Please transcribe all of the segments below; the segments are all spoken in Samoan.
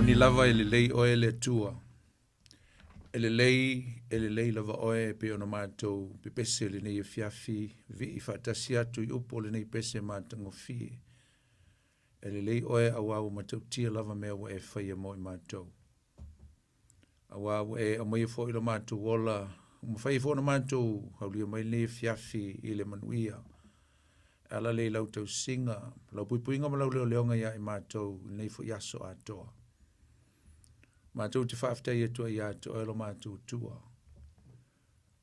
Moni lava e lelei oe le Atua. E lelei, e lelei lava oe e pei ona matou pepese i lenei afiafi, vivii faatasi atu i upu o lenei pese matagofie. E lelei oe auā ua matautia lava mea ua e faia mo i matou. Auā ua e aumaia foi lo matou ola, ua mafai ai foi ona matou aulia mai lenei afiafi i le manuia. E ala lea i lau tausiga, lau puipuiga ma lau leoleoga iā i matou i lenei foi aso atoa. Matou te faafetai atu ai ia te oe lo matou Atua,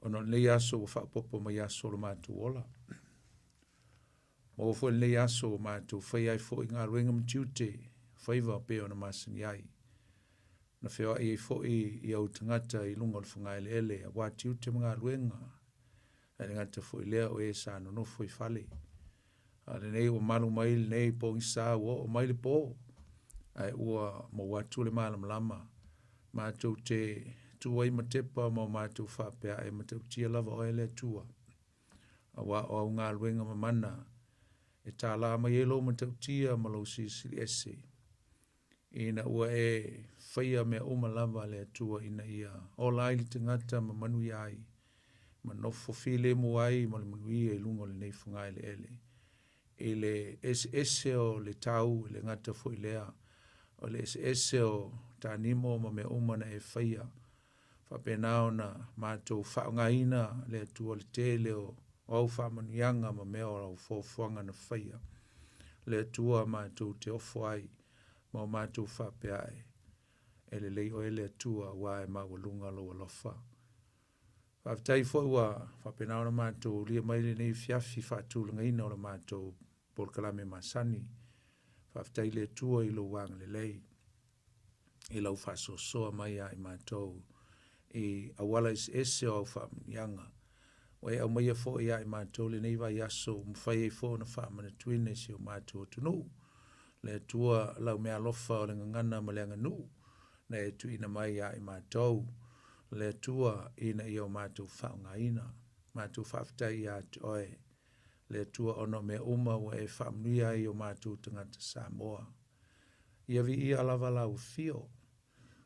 ona o lenei aso ua faaopoopo mai aso o lo matou ola. Maua foi lenei aso ua matou faia ai foi galuega ma tiute, faiva pei ona masani ai. Na feoai ai foi i ou tagata i luga o le fogaeleele aua tiute ma galuega, ae le gata foi i lea o e sa nonofo i fale. A o lenei ua malu mai lenei pogisa ua oo mai le po, ae ua maua atu le malamalama. Matou te tu ai ma tepa ma o matou faapea e matautia lava oe le Atua. Auā o au galuega mamana e tālā mai ai lou matautia ma lou silisili ese, ina ua e faia mea uma lava le Atua ina ia ola ai le tagata ma manuia ai, ma nofo filemu ai ma le manuia i luga o lenei fogaeleele. I le eseese o le tau, e le gata foi i lea, o le eseese o tanimo ma mea uma na e faia, faapena ona matou faaaogaina le Atua le tele o au faamanuiaga ma mea o au fuafuaga na faia. Le Atua matou te ofo ai ma o matou faapea a'e, e lelei oe le Atua auā e maualuga lou alofa. Faafetai foi ua faapena ona matou aulia mai lenei afiafi faatulagaina o le matou polokalame masani. Faafetai i le Atua i lou agalelei i lau faasoasoa mai ia i matou i auala eseese o au faamanuiaga. Ua e aumaia foi ia i matou lenei vaiaso ua mafai ai foi ona faamanatuina i si o matou atunuu le Atua lau meaalofa o le gagana ma le aganuu na e tuuina mai ia i matou le Atua ina ia o matou faaaogaina. Matou faafetai ia te oe le Atua ona o mea uma ua e faamanuia ai i o matou tagata Samoa. Ia viia lava lau afio,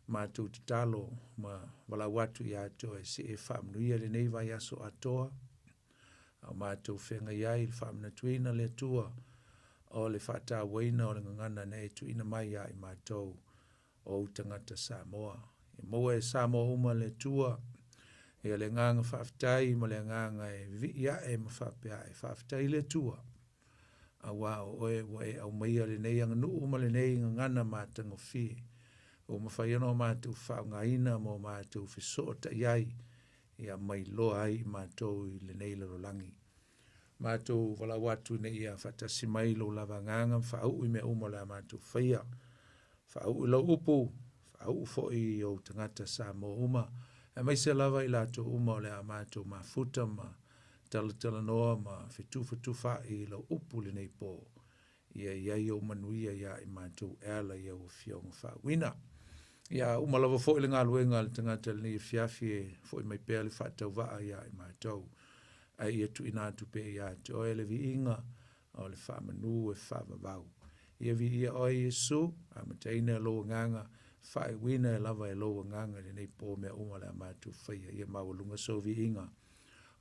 matou tatalo ma valaau atu ia te oe se i e faamanuia lenei vaiaso atoa, a o matou feagai ai i le faamanatuina le Atua o le faatauaina o le gagana na e tuuina mai ia i matou o ou tagata Samoa. Ia maua e Samoa uma le Atua ia le agaga faafetai ma le agaga e vivii ae ma faapea a'e, faafetai i le Atua auā o oe ua e aumaia lenei aganuu ma lenei gagana matagofie ua mafai ona o matou faaaogaina ma o matou fesootai ai ia ma iloa ai i matou i lenei lalolagi. Matou valaau atu ina ia faatasi mai lou lava agaga ma faauu i mea uma o le a matou faia. Faauu i lau upu, faauu foi i ou tagata Samoa uma, aemaise lava i latou uma o le a matou mafuta ma talatalanoa ma fetufatufai i lau upu i lenei po. Ia i ai ou manuia ia i matou e ala i au Afioga Faauuina. Ia uma lava foi le galuega a le tagata i lenei afiafi e foi mai pea le faatauvaa ia i matou, ae ia tuuina atu pea ia te oe le viiga o le faamanu e faavavau. Ia viia oe Iesu, amataina e lou agaga, faaiuina e lava e lou agaga i lenei po mea uma o le a matou faia. Ia maualuga sou viiga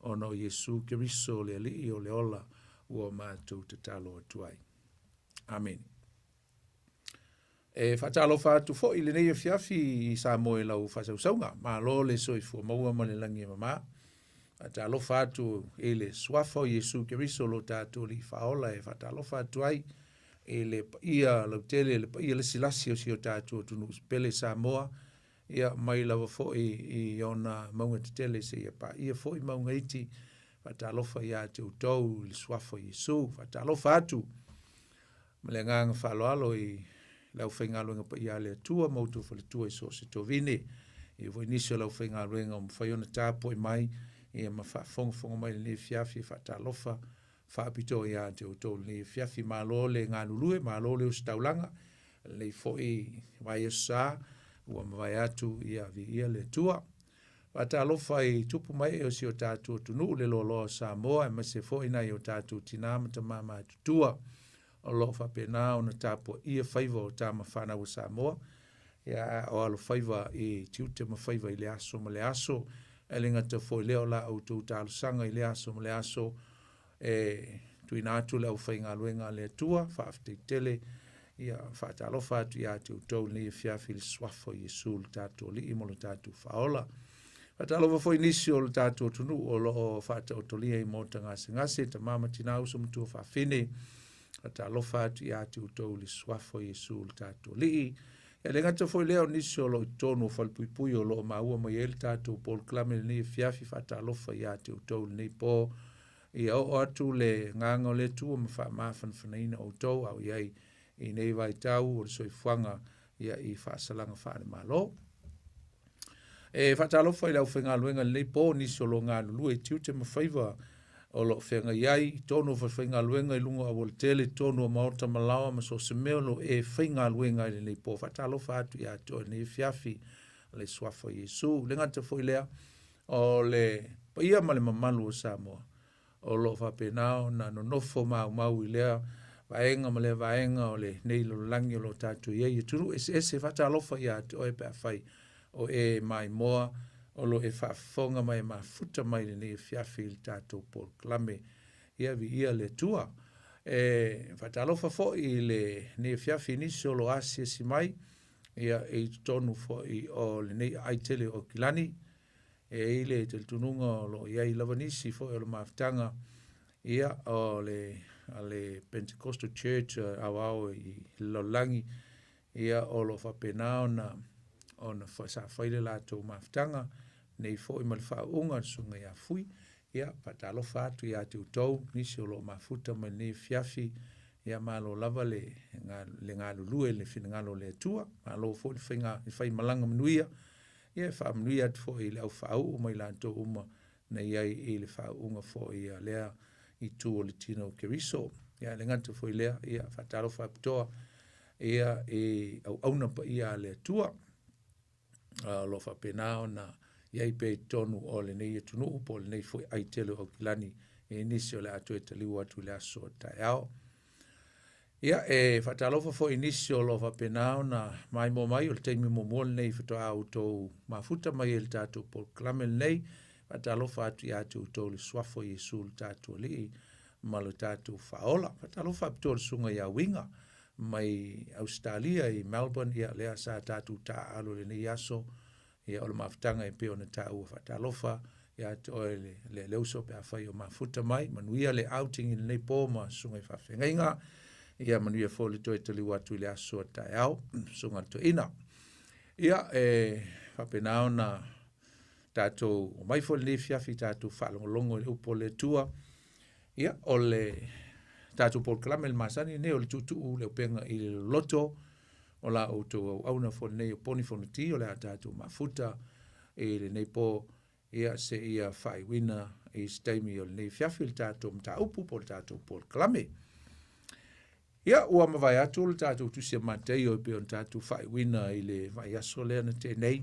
ona o Iesu Keriso le Alii o le ola ua matou tatalo atu ai. Amene. E faatalofa atu foi i lenei afiafi i Samoa i lau faasausauga. Malo le soifua maua ma le lagi e mama. Faatalofa atu i le suafa o Iesu Keriso lo tatou Alii Faaola e faatalofa atu ai i le paia lautele, le paia lasilasi o si o tatou atunuu pele Samoa, ia mai lava foi i ona mauga tetele seia paia foi mauga iti. Faatalofa ia te outou i le suafa o Iesu. Faatalofa atu ma le agaga faaaloalo i le aufaigaluega paia a le Atua ma outou faletua i so o se tovine. E foi nisi o le aufaigaluega ua mafai ona tapuai mai ia ma faafogafoga mai i lenei afiafi e faatalofa faapitoa ia te outou i lenei afiafi. Malo le galulue, malo le ositaulaga, lenei foi vaiaso sa ua mavae atu ia viia le Atua. Faatalofa i tupu ma ee o si o tatou atunuu le loaloa o Samoa, aemaise foi nai o tatou tinā ma tamā matutua o lo o faapena ona tapuaia faiva o tama fanau a Samoa. Ia, a o alofaiva i tiute ma faiva i le aso ma le aso. E le gata foi i lea o la outou talosaga i le aso ma le aso e tuuina atu le aufaigaluega a le Atua, faafetai tele. Ia, faatalofa atu ia te outou i lenei afiafi i le suafa o Iesu le tatou Alii ma lo tatou Faaola. Faatalofa foi i nisi o le tatou atunuu o lo o faataotolia i maota gasegase, tama ma tina, uso ma tuafafine. Faatalofa atu ia te outou i le suafa o Iesu le tatou Alii. E le gata foi lea o nisi o lo o i totonu o falepuipui o lo o maua mai ai le tatou polokalame i lenei afiafi, faatalofa ia te outou i lenei po. Ia oo atu le agaga o le Atua ma faamafanafanaina outou a o i ai i nei vaitau o le soifuaga ia i faasalaga faale-Malo. E faatalofa i le aufaigaluega i lenei po, nisi o lo o galulue i tiute ma faiva o lo o feagai ai i totonu o falefaigaluega i luga o aualatele, i totonu o maota ma laoa ma so o se mea o lo o e faigaluega ai i lenei po. Faatalofa atu ia te oe i lenei afiafi i le suafa o Iesu. E le gata foi i lea, o le paia ma le mamalu o Samoa o lo o faapena ona nonofo maumau i lea vaega ma lea vaega o lenei lalolagi o lo o tatou i ai i atunuu eseese. Faatalofa ia te oe pe afai o e maimoa o lo o e faafofoga ma e mafuta mai i lenei afiafi i le tatou polokalame. Ia viia le Atua. E faatalofa foi i lenei afiafi i nisi o lo o asiasi mai ia i totonu foi o lenei aai tele o Aukilani. E i ai le talitonuga o lo o i ai lava nisi foi o le mafutaga ia o le a le Pentecostal Church aoao i le lalolagi ia o lo o faapena ona ona sa fai le latou mafutaga nei foi ma le faauuga a le susuga ia Fui. Ia faatalofa atu ia te outou nisi o lo o mafuta mai lenei afiafi. Ia malo lava le le galulue i le finagalo o le Atua. Malo foi le faiga le faimalaga manuia. Ia e faamanuia atu foi i le au faauu ma i latou uma na i ai i le faauuga foi a lea itu o le tino o Keriso. Ia e le gata foi i lea, ia faatalofa faapitoa ia i auauna paia a le Atua o lo o faapena ona i ai pea i totonu o lenei atunuu po o lenei foi ai tele o Aukilani i nisi o le a toe taliu atu i le aso o taeao. Ia, e faatalofa foi i nisi o lo o faapena ona maimoa mai, o le taimi muamua lenei faatoa outou mafuta mai ai i le tatou polokalame lenei. Faatalofa atu ia te outou i le suafa o Iesu le tatou Alii ma lo tatou Faaola. Faatalofa faapitoa i le susuga ia Uiga mai Ausetalia i Melbourne, ia lea sa tatou taaalo i lenei aso. Ia, o le mafutaga e pei ona taua, faatalofa ia te oe le, le, le uso pe afai o mafuta mai. Manuia le outing i lenei po ma susuga i faafeagaiga. Ia, manuia foi le toe taliu atu i le aso a taeao, susuga i le toeaina. Ia, e faapena ona tatou omai foi i lenei afiafi tatou faalogologo i le upu a le Atua. Ia, o le tatou polokalame le masani lenei o le tuutuu le upega i le loloto o la outou auauna foi lenei o Poni Fonoti o le a tatou mafuta i lenei po ia seia faaiuina i se taimi o lenei afiafi le tatou mataupu po o le tatou polokalame. Ia, ua mavae atu le tatou tusi a Mataio e pei ona tatou faaiuina i le vaiaso lea na tea nei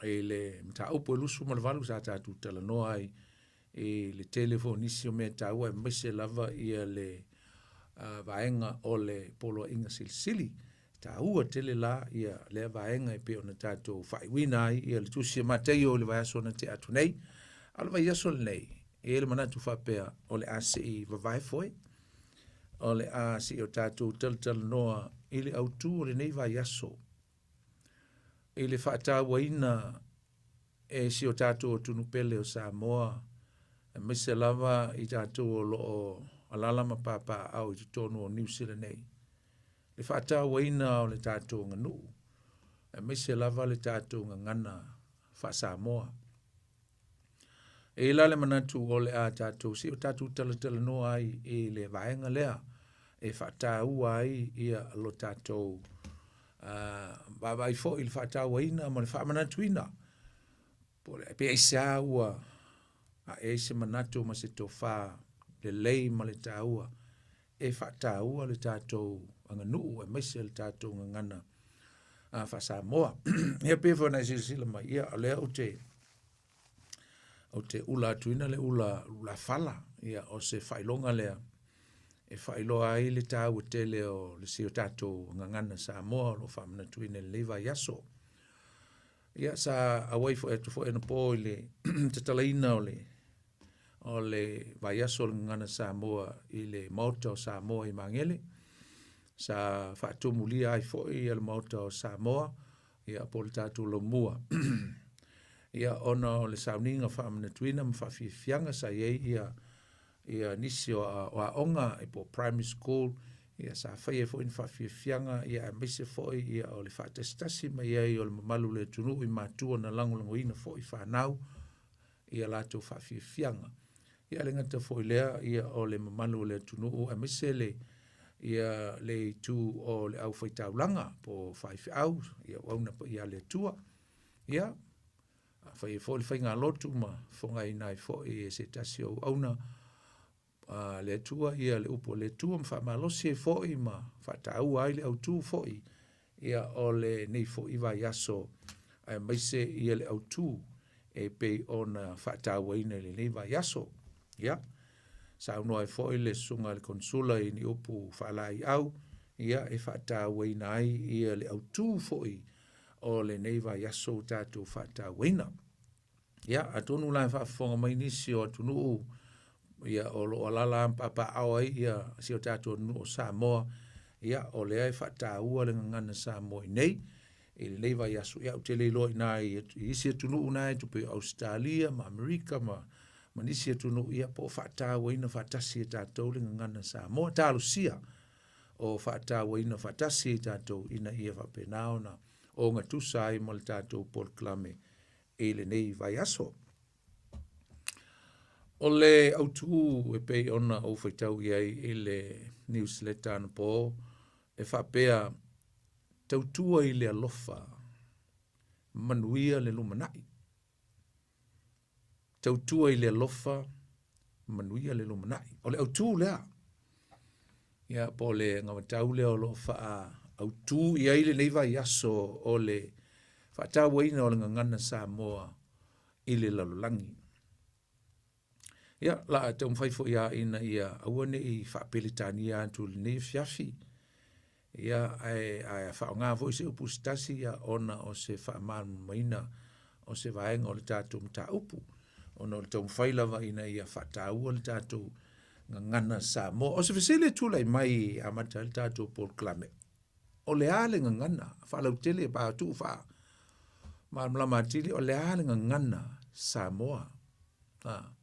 i le mataupu e 28 sa tatou talanoa ai i le tele foi o nisi o mea taua aemaise lava ia le vaega o le Poloaiga Silisili. E taua tele la ia lea vaega e pei ona tatou faaiuina ai ia le tusi a Mataio i le vaiaso na tea atu nei. A o le vaiaso lenei, e i ai le manatu faapea o le a se i vavae foe, o le a se i o tatou talatalanoa i le autu o lenei vaiaso i le faatauaina e si o tatou atunuu pele o Samoa, aemaise lava i tatou o lo o alaala ma papaaao i totonu o Niu Sila nei, le faatauaina o le tatou aganuu, aemaise lava le tatou gagana faa-Samoa. E i ai la le manatu o le a tatou se i o tatou talatalanoa ai i le vaega lea e faataua ai ia lo tatou vaavaai foi i le faatauaina ma le faamanatuina po o le pe aisea ua ae ai se manatu ma se tofa lelei ma le taua e faataua le tatou aganuu aemaise le tatou gagana faa-Samoa. Ia pei foi ona e silasila mai, ia o lea ou te ou te ula atuina le ula ula fala, ia o se faailoga lea. e faailoa ai le taua tele o le si o tatou gagana Samoa o lo o faamanatuina i lenei vaiaso. Ia sa auai foi atu foi anapo i le tatalaina o le o le vaiaso o le Gagana Samoa i le Maota o Samoa i Magele. Sa faatumulia ai foi le Maota o Samoa ia po o le tatou laumua. Ia ona o le sauniga faamanatuina ma faafiafiaga sa i ai ia ia nisi o aoga e po o primary school ia sa faia foi ni faafiafiaga ia aemaise foi ia o le faatasitasi mai ai o le mamalu o le atunuu i matua na lagolagoina foi fanau ia latou faafiafiaga. Ia le gata foi lea ia o le mamalu o le atunuu aemaise le ia le itu o le aufaitaulaga po o faifeau ia auauna paia a le Atua. Ia fai ai foi le faigalotu ma fofogaina ai foi e se tasi o auauna a le Atua ia le upu a le Atua ma faamalosi ai foi ma faataua ai le autu foi ia o lenei foi vaiaso aemaise ia le autu e pei ona faatauaina i lenei vaiaso. Ia, saunoa ai foi le susuga i le Konesula i ni upu faalaeiau ia e faatauaina ai ia le autu foi o lenei vaiaso ua tatou faatauaina. Ia, atonu la e faafofoga mai nisi o atunuu ia o lo o alaala ma papaaao ai ia si o tatou atunuu o Samoa, ia o lea e faataua le gagana Samoa i inei i lenei vaiaso. Ia ou te le iloa i ina i isi atunuu na e pei o Ausetalia ma Amerika ma ma nisi atunuu, ia po o faatauaina faatasi e tatou le gagana Samoa. Talosia o faatauaina faatasi e tatou ina ia faapena ona ogatusa ai ma le tatou polokalame i lenei vaiaso. O le autu e pei ona ou faitau i ai i le newsletter anapo, e faapea, tautua i le alofa, manuia le lumanai. Tautua i le alofa, manuia le lumanai. O le autu lea, ia po o le anavatau lea o lo o faaautu i ai lenei vaiaso o le faatauaina o le gagana Samoa i le lalolagi. Ia, la a taumafai foi lava ina ia aua ne i faapeletania atu i lenei afiafi, ia ae, ae faaaoga foi se upu se tasi ia ona o se faamalamalamaina o se vaega o le tatou mataupu, ona o le taumafai lava ina ia faataua le tatou gagana Samoa. O se fesili e tulai mai e amata ai le tatou polokalame, o le a le gagana faalautele pa tuu faa malamalama atili, o le a le gagana Samoa? A.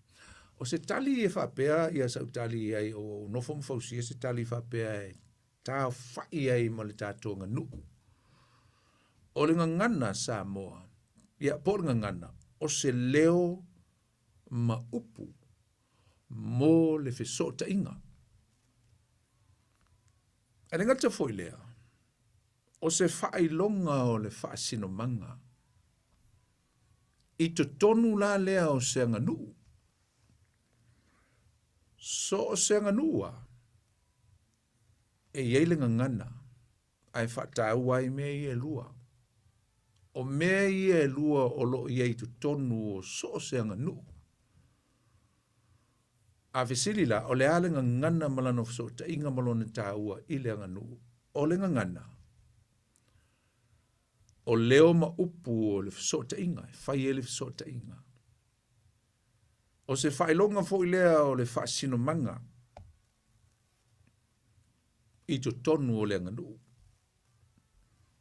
O se tali e faapea ia sau tali i ai o ou nofo ma fausia se tali faapea e taofa'i ai ma le tatou aganuu. O le gagana Samoa, ia po o le gagana, o se leo ma upu mo le fesootaiga. Ae le gata foi lea, o se faailoga o le faasinomaga i totonu la lea o se aganuu. So o se aganuu lava, e i ai le gagana ae faataua ai mea ia e lua. O mea ia e lua o lo o i ai i totonu o so o se aganuu. A fesili la, o le a le gagana ma lana fesootaiga ma lona taua i le aganuu? O le gagana, o leo ma upu o le fesootaiga, e fai ai le fesootaiga. O se faailoga foi lea o le faasinomaga i totonu o le aganuu,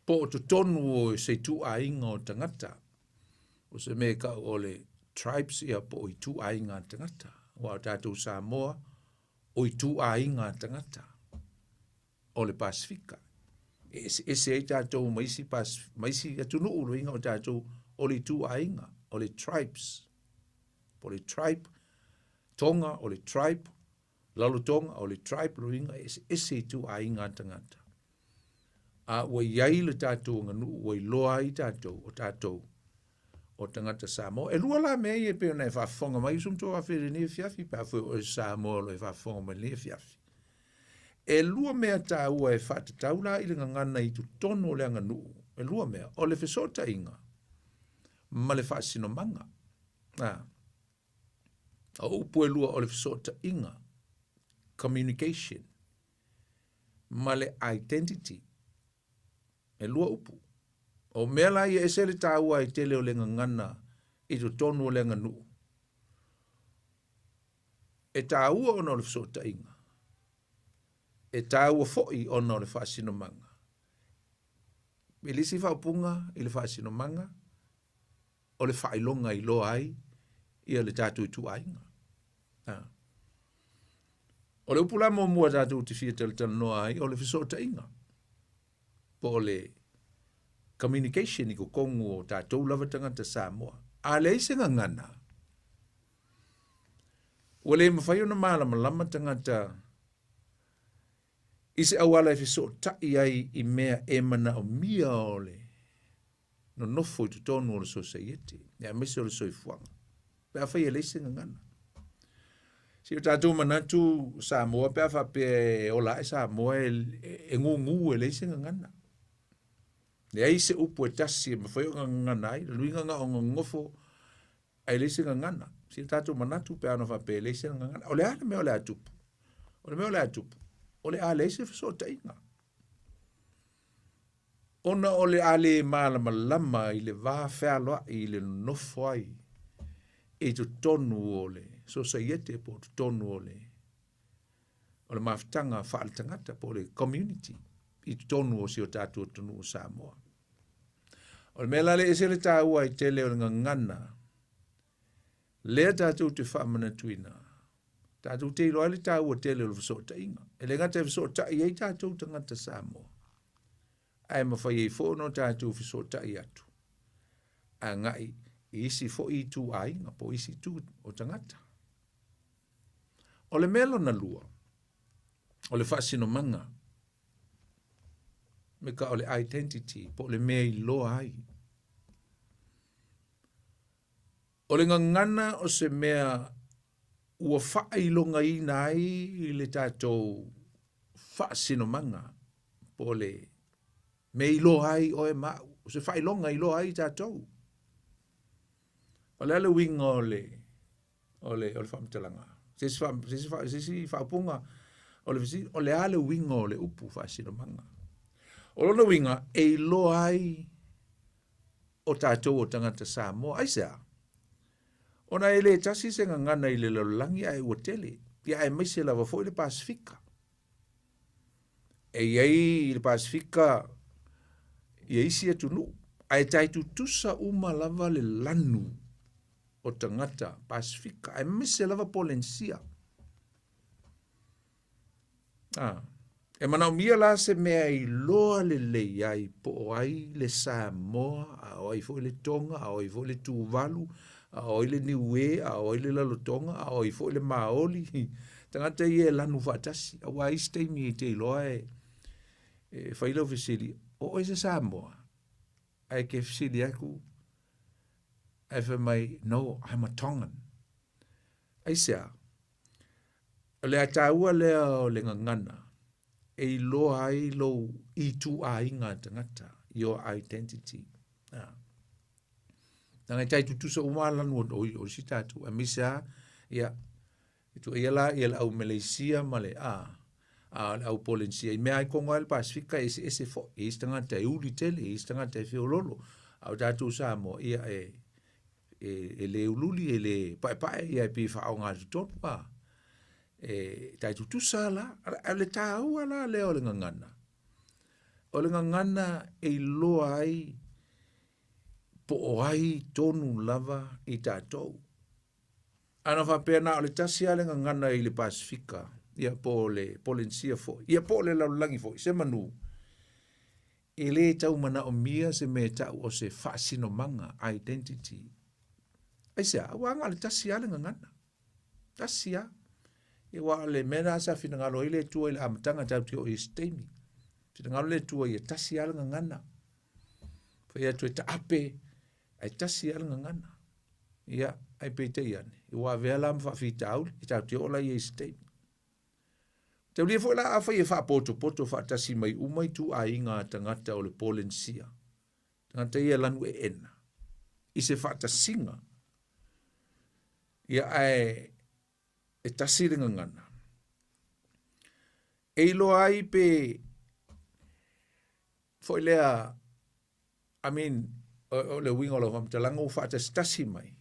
po o totonu o se ituaiga o tagata, o se mea e tau o le tribes ia po o ituaiga tagata. Aua o tatou Samoa, o ituaiga tagata o le Pasefika. E eseese ai tatou ma isi, ma isi atunuu, le uiga o tatou o le ituaiga, o le tribes. Po o le tribe Tonga, o le tribe Rarotonga, o le tribe, lona uiga e eseese ituaiga tagata. A ua i ai le tatou aganuu ua iloa ai tatou o tatou o tagata Samoa. E lua la mea ia e pei ona e faafofoga mai uso ma tuafafine i lenei afiafi pe afai o oe Samoa o lo o e faafofoga mai i lenei afiafi. E lua mea taua e faatatau la i le gagana i totonu o le aganuu. E lua mea, o le fesootaiga ma le faasinomaga. A. O upu e lua o le fesootaiga, communication. ma le identity. E lua upu. O mea la ia ese le taua ai tele o le gagana i totonu o le aganuu. E taua ona o le fesootaiga. E taua foi ona o le faasinomaga. I le isi faaupuga i le faasinomaga, o le faailoga iloa ai ia le tatou ituaiga. A. O le upu la muamua tatou te fia talatalanoa ai, o le fesootaiga, po o le communication i totonu o tatou lava tagata Samoa. A leai se gagana, ua le mafai ona malamalama tagata i se auala e fesootai ai i mea e manaomia o le nonofo i totonu o le sosaiete, aemaise o le soifuaga, pe afai e leai se gagana. Se i o tatou manatu Samoa pe a faapea e ola ae Samoa e, e gugu e leai se gagana. Leai se upu e tasi e mafai ona gagana ai, le uiga na o nonofo ae leai se gagana. Se i o tatou manatu pe ana faapea e leai se gagana. O le a le mea o le a tupu? O le mea o le a tupu, o le a leai se fesootaiga. Ona o le a le malamalama i le va fealoai i le nonofo ai i totonu o le sosaiete po o totonu o le o le mafutaga faaletagata po o le community i totonu o si o tatou atunuu o Samoa. O le mea la lea e ese le taua ai tele o le gagana lea tatou te faamanatuina, tatou te iloa ai le taua tele o le fesootaiga. E le gata e fesootai ai tatou tagata Samoa, ae mafai ai foi ona tatou fesootai atu agai i isi foi ituaiga po o isi itu o tagata. O le mea lona lua, o le faasinomaga me ka o le identity po o le mea iloa ai. O le gagana o se mea ua faailogaina ai i le tatou faasinomaga po o le mea iloa ai oe ma au, o se faailoga iloa ai tatou. O le a le uiga o le o le o le faamatalaga? Se isi se isi se isi faaupuga o le fesili, o le a le uiga o le upu faasinomaga? O lona uiga e iloa ai o tatou o tagata Samoa. Aisea? Ona e le tasi se gagana i le lalolagi ae ua tele, ia aemaise lava foi le Pasefika. E i ai i le Pasefika ia isi atunuu, ae tai tutusa uma lava le lanu o tagata Pasefika, aemaise lava Polenisia. A, e manaomia la se mea e iloa lelei ai po o ai le Samoa, a o ai foi le Tonga, a o ai foi le Tuvalu, a o ai le Niue, a o ai le Lalotonga, a o ai foi le Maoli. Tagata ia e lanu faatasi, aua isi taimi e te iloa e, e fai lau fesili, o oe se Samoa? Ae ke fesili aku, ae fai mai, no, I'm a Tongan. Aisea? O le ataua lea o le gagana e iloa ai lou ituaiga tagata, your identity. Ah. Leaga e tai tutusa uma lava lanu o, o isi tatou, aemaise lava, ia, e tuuaia la ia le au Meleisia ma le, a, a le au Polenisia, i mea ai kogo ai le Pasefika e eseese foi, e i ai isi tagata e uli tele, e i ai isi tagata e feololo, a o tatou Samoa, ia e, e, e le uliuli, e le paepae, ia e pei e faaaoga totonu, a. E tai tutusa la, a le taua la lea o le gagana. O le gagana e iloa ai po o ai tonu lava i tatou. Ana faapea na o le tasi lava le gagana i le Pasefika, ia po o le Polenisia foi, ia po o le lalolagi foi, se manu, E le tau manaomia se mea e ta'u o se faasinomaga, identity. Aisea? Aua na o le tasi lava le gagana. Tasi lava. Ia aua o le mea lena sa finagalo ai le Atua i le amataga tatou te oo i isi taimi. Finagalo le Atua ia tasi lava le gagana. Fai atu e taape, ae tasi lava le gagana. Ia, ae peitai ane, ua avea la ma faafitauli, e tatou te oo la i isi taimi. Taulia foi la afai e faapotopoto faatasi mai uma ituaiga a tagata o le Polenisia, tagata ia lanu eena, i se faatasiga, ia ae e tasi le gagana. E iloa ai pe foi lea, I mean, o le uiga o lau faamatalaga ua faatasitasi mai,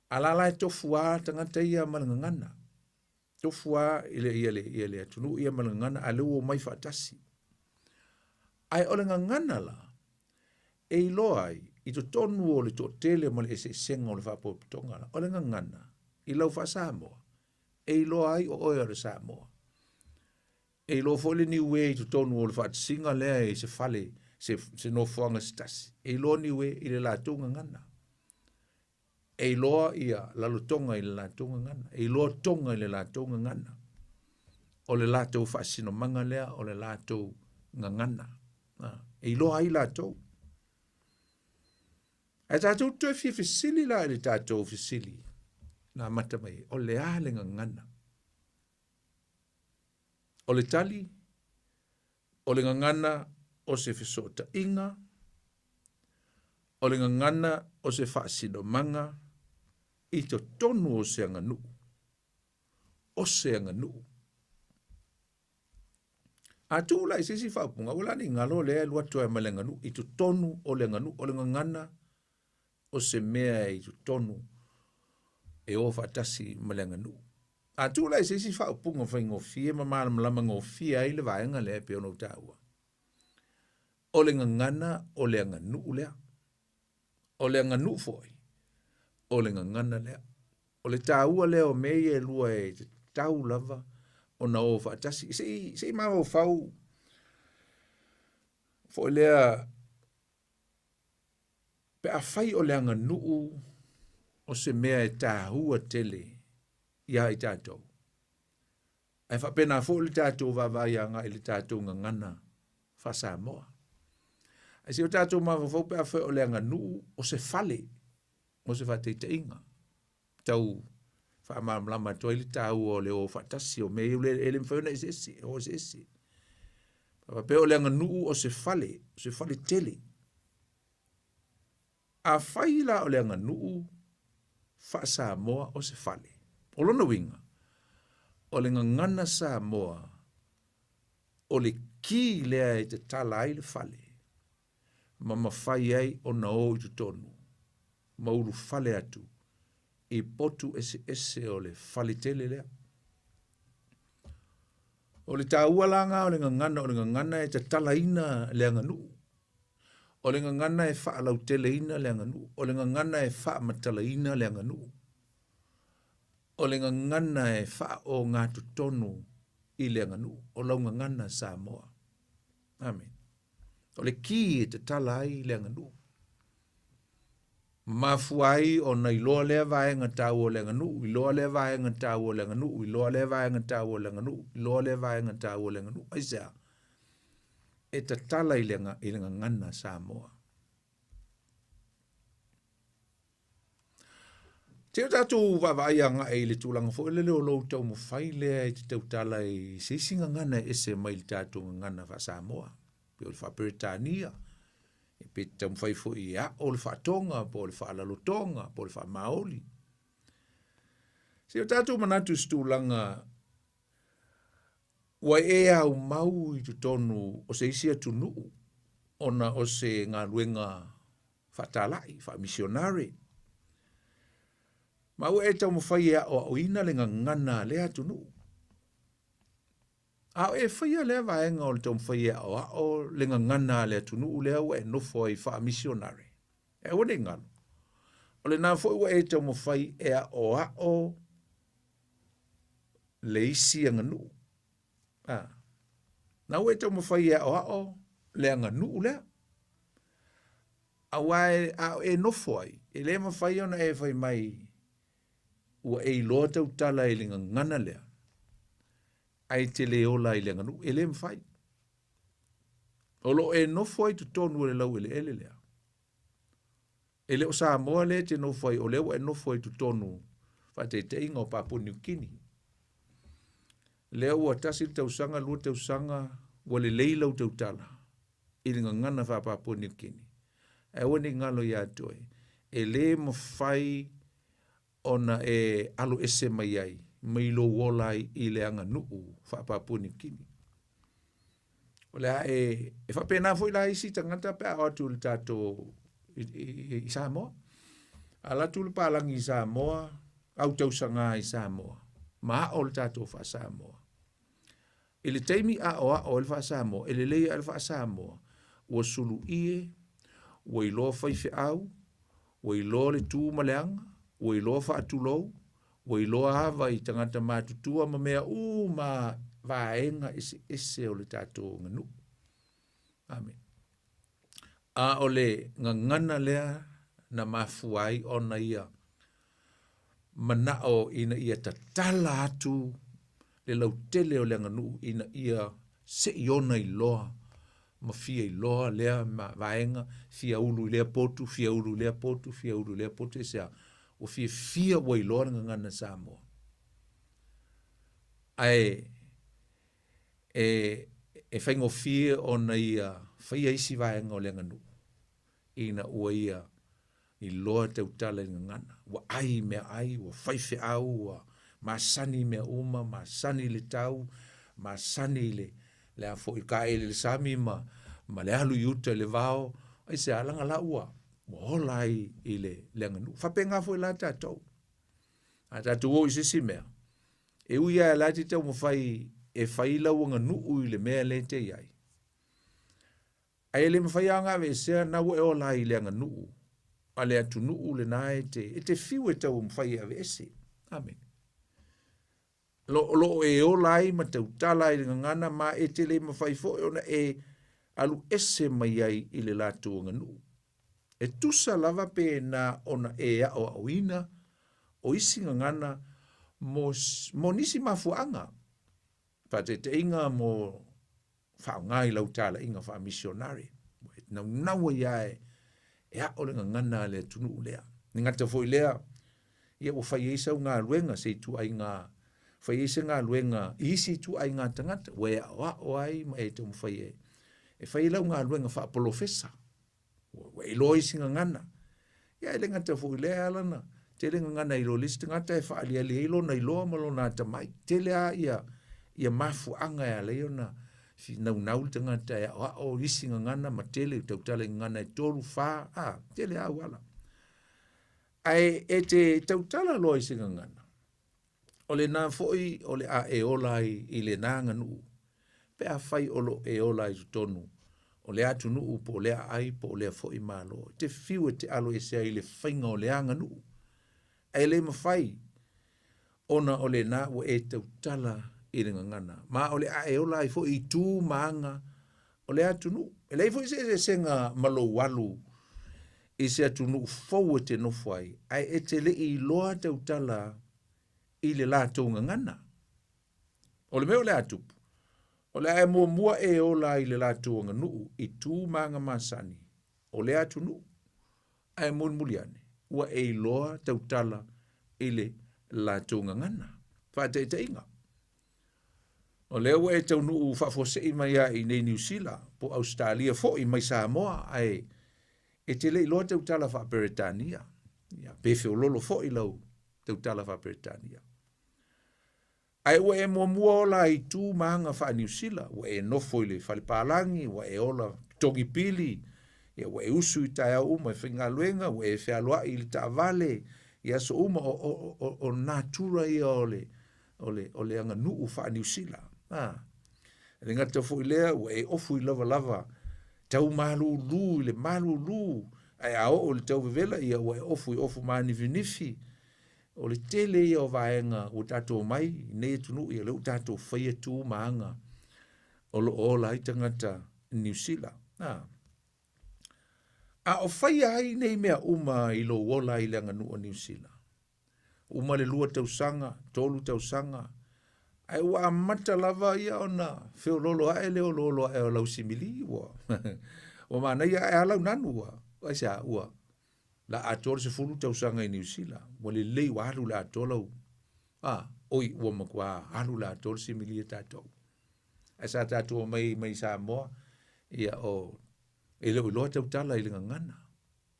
a la la e tofu lava tagata ia ma le gagana. Tofu lava i le, ia le, ia le atunuu ia ma le gagana, a lea ua omai faatasi. Ae o le gagana la, e iloa ai i totonu o le toatele ma le eseesega o le faapotopotoga la, o le gagana i lau faa-Samoa, e iloa ai o oe o le Samoa. E iloa foi le Niue i totonu o le faatasiga lea i se fale, se, se nofoaga se tasi. E iloa Niue i le latou gagana. E iloa ia Lalotoga i le latou gagana. E iloa Toga i le latou gagana. O le latou faasinomaga lea, o le latou gagana. E iloa ai latou. Ae tatou toe fia fesili la i le tatou fesili na amata mai ai, o le a le gagana? O le tali, o le gagana o se fesootaiga, o le gagana o se faasinomaga i totonu o se aganuu, o se aganuu. A tuu la i se isi faaupuga, aua la ne i galo lea e alu atu ai ma le aganuu i totonu o le aganuu, o le gagana o se mea i totonu e o faatasi ma le aganuu. A tuu la i se isi faaupuga faigofie ma malamalama gofie ai le vaega lea e pei ona ou taua, o le gagana o le aganuu lea. O le aganuu foi, o le gagana lea. O le taua lea o mea ia e lua e tatau lava ona o faatasi. Se i, se i mafaufau foi lea pe afai o le aganuu o se mea e taua tele iā i tatou. Ae faapena foi le tatou vaavaai agai i le tatou gagana faa-Samoa. Ae se i o tatou mafaufau pe afai o le aganuu o se fale mo se faataitaiga tau faamalamalama atu ai le taua o le o faatasi o mea ia e le mafai ona eseese, o eseese. Faapea o le aganuu o se fale, o se fale tele. Afai la o le aganuu faa-Samoa o se fale, o lona uiga, o le gagana Samoa o le ki lea e tatala ai le fale ma mafai ai ona o i totonu ma ulufale atu i potu eseese o le fale tele lea. O le taua la lena o le gagana, o le gagana e tatalaina le aganuu. O le gagana e faalauteleina le aganuu. O le gagana e faamatalaina le aganuu. O le gagana e faaogatotonu i le aganuu. O lau gagana Samoa. Amene. O le ki e tatala ai le aganuu. Mafua ai ona iloa lea vaega taua o le aganuu, iloa lea vaega taua o le aganuu, iloa lea vaega taua o le aganuu, iloa lea vaega taua o le aganuu. Aisea? E tatala i le, i le gagana Samoa. Se i o tatou vaavaai agai i le tulaga foi lele o lou taumafai lea e te tautala i se isi gagana e ese mai i le tatou gagana faa-Samoa, pe o le faa-Peretania, pe te taumafai foi e ao le faatoga, po o le faalalotoga, po o le faamaoli. Se i o tatou manatu i se tulaga ua e aumau i totonu o se isi atunuu ona o se galuega faatalai, faamisionare. Ma ua e taumafai e aoaoina le gagana a lea atunuu. A o e faia lea vaega o le taumafai e aoao le gagana a le atunuu lea ua e nofo ai faamisionare, e aua ne i galo, o lena foi ua e taumafai e aoao le isi aganuu. A, na ua e taumafai e aoao le aganuu lea. Aua e, a o e nofo ai, e le mafai ona e fai mai ua e iloa tautala i le gagana lea, ae te le ola ai i le aganuu. E le mafai. O lo o e nofo ai totonu o le laueleele lea. E le o Samoa lea e te nofo ai, o lea ua e nofo ai totonu faataitaiga o Papua New Guinea. Lea ua tasi le tausaga, lua tausaga, ua lelei lau tautala i le gagana faa-Papua New Guinea. Ae aua ne i galo ia te oe, e le mafai ona e alo ese mai ai. mai lou ola ai i le aganuu faa-Papua Niu Kini. O le a e, e faapena foi la isi tagata pe a o atu i le tatou i, i, i Samoa. Ala atu le palagi i Samoa, au tausaga i Samoa, ma ao le tatou faa-Samoa. I le taimi aoao ai le faa-Samoa, e lelei ae le faa-Samoa, ua suluie, ua iloa faifeau, ua iloa le tu ma le aga, ua iloa faatulou, ua iloa ava i tagata matutua ma mea uma vaega eseese o le tatou aganuu. Amene. A o le gagana lea na mafua ai ona ia manao ina ia tatala atu le lautele o le aganuu ina ia se i ona iloa ma fia iloa lea vaega, fia ulu i lea potu, fia ulu i lea potu, fia ulu i lea potu, aisea? Ua fiafia ua iloa le gagana Samoa. Ae e, e faigofie ona ia faia isi vaega o le aganuu ina ua ia iloa tautala i le gagana, ua ai i meaai, ua faifeau, ua masani i mea uma, masani i le tau, masani i le, le a foi kaele i le sami ma, ma le alu i uta i le vao, aisea, leaga la ua, ua ola ai i le, le aganuu. Faapena foi la tatou. A tatou o i se isi mea, e ui lava la e te taumafai e fai lau aganuu i le mea lea e te i ai, Ae le mafai lava ona aveesea na ua e ola ai i le aganuu a le atunuu lena e te, e te fiu e taumafai e aveese. Amene. Lo, o lo o e ola ai ma tautala ai i le gagana ma e te le mafai foi ona e alu ese mai ai i le latou aganuu. E tusa lava pe na ona e aʻoaʻoina o isi gagana mo, mo nisi mafuaaga, faataitaiga mo faaaoga i lau talaiga faamisionare. Ua e naunau ai lava e, e aʻo le gagana a le atunuu lea. E gata foi lea, ia ua fai ai sau galuega se ituaiga, fai ai se galuega i isi ituaiga tagata, ua e aʻoaʻo ai ma e taumafai e, e fai ai lau galuega faapolofesa. Ua e iloa isi gagana. Ia e le gata foi i lea, e ala ona tele gagana e iloa e le isi tagata e faaaliali ai lona iloa ma lona atamai. Tele lava ia, ia mafuaaga e ala ai ona naunau le tagata e aoao isi gagana ma tele, tautala i gagana e tolu, fa, a, tele lava auala. Ae e te tautala loa i se gagana, o lena foi o le a e ola ai i lena aganuu, pe afai o lo o e ola ai i totonu o lea atunuu po o lea aai po o lea foi Malo. E te fiu e te alo ese ai i le faiga o lea aganuu, ae le mafai ona o lena ua e tautala i le gagana, ma o le a e ola ai foi i tu ma aga o lea atunuu. E leai foi se eseesega ma lou alu i se atunuu fou e te nofo ai, ae e te le i iloa tautala i le latou gagana. O le mea o le a tupu, o le a e muamua e ola ai i le latou aganuu i tu ma aga masani o lea atunuu, ae mulimuli ane, ua e iloa tautala i le latou gagana. Faataitaiga, o lea ua e taunuu faafuasei mai lava i inei Niu Sila po o Ausetalia foi mai Samoa, ae e te le iloa tautala faa-Peretania, ia, pe feololo foi lau tautala faa-Peretania. Ae ua e muamua ola i tu ma aga faa-Niu Sila, ua e nofo i le fale palagi, ua e ola totogi pili, ia ua e usu i taeao uma e faigaluega, ua e fealoai i le taavale i aso uma, o, o, o, o natura ia o le, o le, o le aganuu faa-Niu Sila. A, e le gata foi lea, ua e ofu i lavalava tau malūlū i le malūlū, ae a oo i le tau vevela, ia ua e ofu i ofu mānifinifi. O le tele ia o vaega ua tatou omai i nei atunuu, ia lea ua tatou faia tu ma aga o lo o ola ai tagata Niu Sila. A, a o faia ai nei mea uma i lou ola i le aganuu a Niu Sila, uma le lua tausaga, tolu tausaga, ae ua amata lava ia ona feoloolo ae le oloolo ae o lau simili, ua, ua manaia ae a lau nanu ua, aisea, ua la atoa le 10 tausaga i Niu Sila, ua lelei ua alu le atoa lau, a, oi, ua matua alu le atoa le simili a tatou. Ae sa tatou omai mai Samoa, ia o, e le o iloa tautala i le gagana.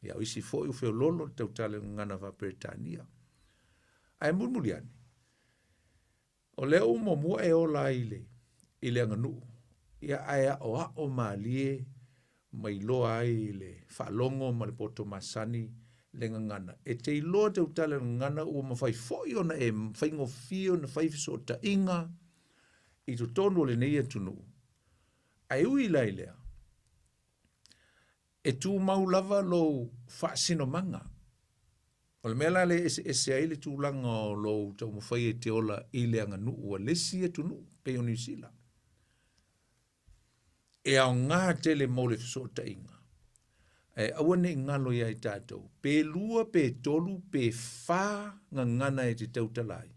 Ia o isi foi ua feoloolo le tautala i le gagana faa-Peretania. Ae mulimuli ane, O lea ua muamua e ola ai i le, i le aganuu, ia ae aoao malie ma iloa ai le faalogo ma le poto masani le gagana. E te iloa tautala i le gagana ua mafai foi ona e faigofie ona fai fesootaiga i totonu o lenei atunuu. Ae ui la i lea, e tumau lava lou faasinomaga. O le mea la lea e eseese ai le tulaga o lou taumafai e te ola i le aganuu a le isi atunuu, pei o Niu Sila. E aoga tele mo le fesootaiga, ae aua ne i galo iā i tatou, pe lua pe tolu pe fā gagana e te tautala ai.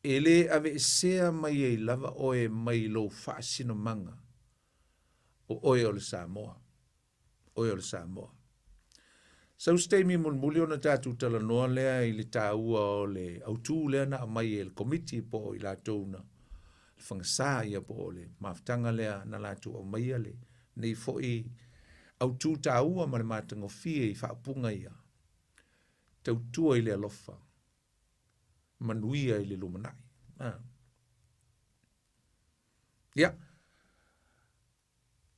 E lē aveesea mai ai lava oe mai lou faasinomaga o oe o le Samoa, oe o le Samoa. Sau se taimi mulimuli ona tatou talanoa lea i le taua o le autū lea na aumai e le Komiti po o i latou na le fagasa ia po o le mafutaga lea na latou aumaia lenei foi autū taua ma le matagofie i faaupuga ia, tautua i le alofa, manuia i le lumanai. A. Ia,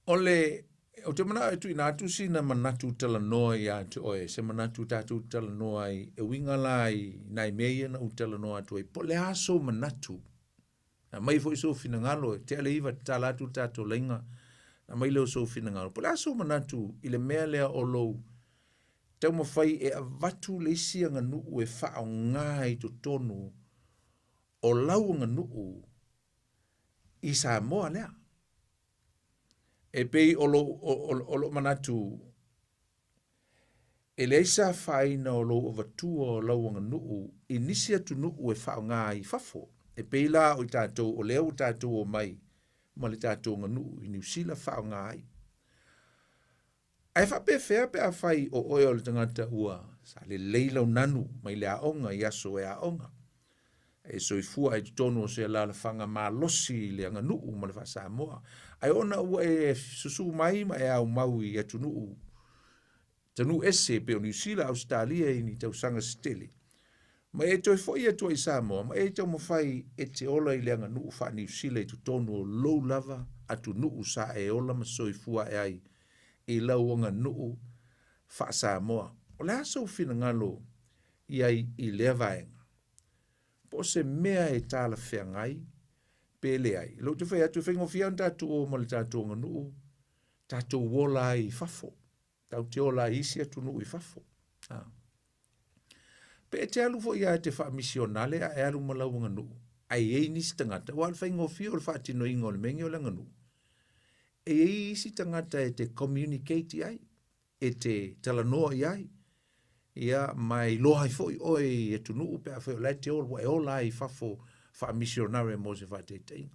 o le, ou te manao e tuuina atu sina manatu talanoa iā te oe, se manatu tatou talanoa ai, e uiga la i nai mea ia na ou talanoa atu ai, po o le a sou manatu? Aumai foi sou finagalo, e tea le iva tatala atu le tatou laina, aumai lea o sou finagalo. Po o le a sou manatu i le mea lea o lou taumafai e avatu le isi aganuu e faaaoga i totonu o lau aganuu i Samoa lea. E pei o lou, o, o, o lou manatu, e leai se afaina o lou avatua o lau aganuu i nisi atunuu e faaaoga ai i fafo. E pei la o i tatou o lea ua tatou omai ma le tatou aganuu i Niu Sila faaaoga ai. Ae faapefea pe afai o oe o le tagata ua sa lelei lau nanu mai le aoga i aso e aoga, e soifua ai i totonu o se alaalafaga malosi i le aganuu ma le faa-Samoa, ae ona ua e susuu mai ma e aumau i atunuu atunuu ese pei o Niu Sila, Ausetalia i ni tausaga se tele, ma e toe foi atu ai i Samoa ma e taumafai e te ola i le aganuu faa-Niu Sila i totonu o lou lava atunuu sa e ola ma soifua ae ai i lau aganuu faa-Samoa. O le a sou finagalo i ai i lea vaega? Po o se mea e talafeagai pe leai? O lea ou te fai atu, e faigofie lava ona tatou o ma le tatou aganuu, tatou ola ai i fafo. Tatou te ola ai i isi atunuu i fafo. A. Pe e te alu foi lava e te faamisionale a e alu ma lau aganuu, ae i ai nisi tagata, aua o le faigofie o le faatinoina o le mea lenei o le aganuu, e i ai isi tagata e te communicate i ai, e te talanoa i ai, ia, ma e iloa ai foi oe i atunuu pe afai o la e te ola, ua e ola ai i fafo faamisionare mo se faataitaiga.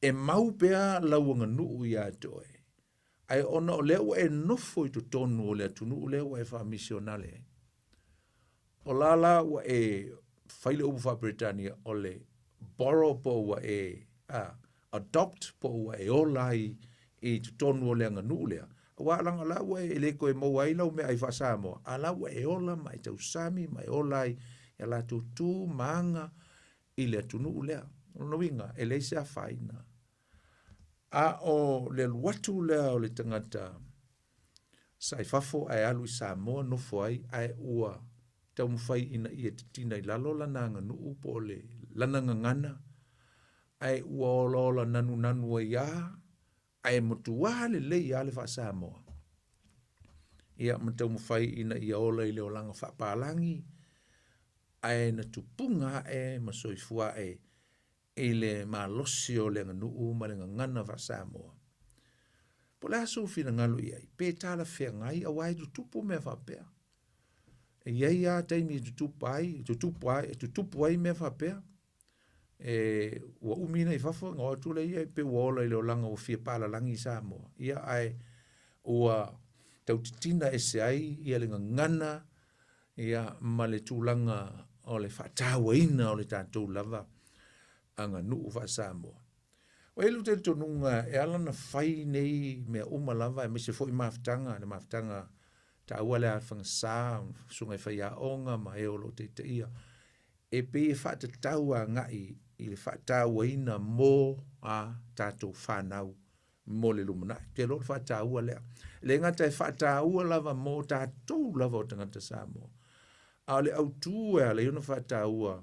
E mau pea lau aganuu iā te oe, ae ona o lea ua e nofo i totonu o le atunuu lea ua e faamisionale ai, o la la ua e fai le upu faa-Peretania o le borrow po ua e adopt po ua e ola ai i totonu o le aganuu lea, aua leaga o la ua e le toe maua ai lau meaai faa-Samoa, a o la ua e ola ma e tausami ma e ola ai i a latou tu ma aga i le atunuu lea. O lona uiga, e leai se afaina. A o le alu atu lea o le tagata sa i fafo ae alu i Samoa nofo ai ae ua taumafai ina ia titina i lalo lana aganuu po o le lana gagana ae ua olaola nanunanu ai lava ae matua lelei lava le faa-Samoa. Ia ma taumafai ina ia ola i le olaga faapalagi ae na tupuga ae ma soifua ae i le malosi o le aganuu ma le gagana faa-Samoa. Po o le a sou finagalo i ai, pe talafeagai aua e tutupu mea faapea. E i ai lava taimi e tutupu ai, tutupu ai, e tutupu ai mea faapea. E, ua umi ona i fafo, ona o atu lea ia pe ua ola i le olaga ua fia palalagi i Samoa. Ia, ae ua tau titina ese ai ia le gagana ia ma le tulaga o le faatauaina o le tatou lava aganuu faa-Samoa. Ua i ai lou talitonuga e ala ona fai nei mea uma lava aemaise foi mafutaga, le mafutaga taua lea a Fagasa, susuga i faiaoga ma e o lo o taitaia. E pei e faatatau agai i le faatauaina mo a tatou fanau mo le lumanai. Ou te iloa o le faataua lea. E le gata e faataua lava mo tatou lava o tagata Samoa, a o le autu e ala ai ona faataua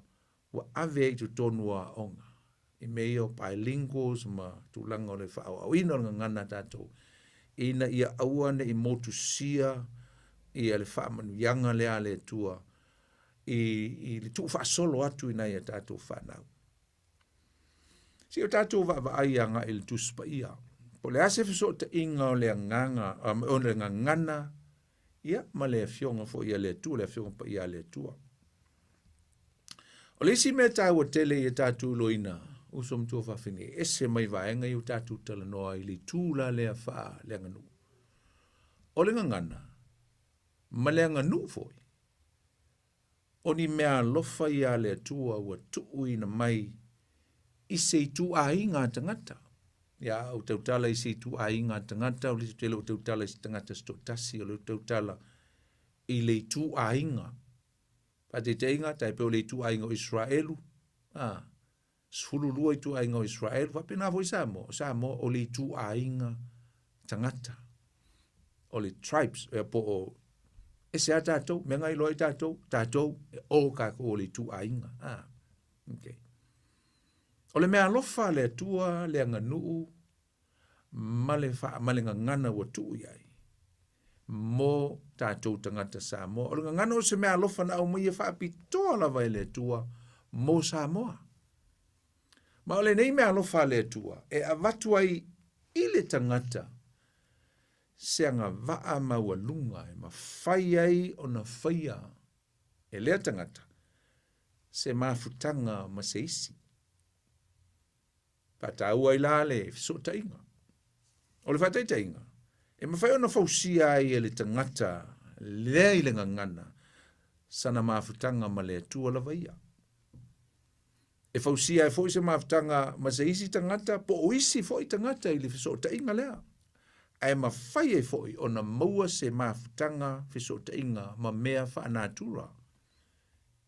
ua ave ai i totonu o aoga i mea ia o bilinguals ma tulaga o le faaoaoina o le gagana a tatou ina ia aua ne i motusia ia le faamanuiaga lea a le Atua i, i le tuufaasolo atu i nai a tatou fanau. Se i o tatou vaavaai agai i le Tusi Paia. Po o le a se fesootaiga o le agaga, o le gagana, ia, ma le Afioga foi a le Atua, le Afioga Paia a le Atua. O le isi mea taua tele ia tatou iloaina, uso ma tuafafine, e ese mai vaega ia ua tatou talanoa ai i le itu la lea faaleaganuu. O le gagana ma le aganuu foi, o ni meaalofa ia a le Atua ua tuuina mai i se ituaiga tagata. Ia, a ou tautala i se ituaiga tagata, o le tele o tautala i se tagata se toatasi, o le tautala i le ituaiga. Faataitaiga, tai pei o le ituaiga o Israelu, a, 12 ituaiga o Israelu, faapena foi Samoa, o Samoa o le ituaiga tagata, o le tribes, e po o ese a tatou, mea nga iloa ai tatou, tatou, e o kakou o le ituaiga. Ah, okay. O le mea alofa a le Atua, le aganuu, ma le, fa, ma le gagana ua tuu i ai, mo tatou tagata Samoa. O le gagana o se mea alofa na aumaia faapitoa lava e le Atua mo Samoa. Ma o lenei mea alofa a le Atua e avatu ai i le tagata se agavaa maualuga e mafai ai ona faia e lea tagata se mafutaga ma se isi. Faataua ai la le fesootaiga. O le faataitaiga, e mafai ona fausia ai e le tagata lea i le gagana sana mafutaga ma le Atua lava ia. E fausia ai foi se mafutaga ma se isi tagata po o isi foi tagata i le fesootaiga lea. Ae mafai ai foi ona maua se mafutaga fesootaiga ma mea faanatura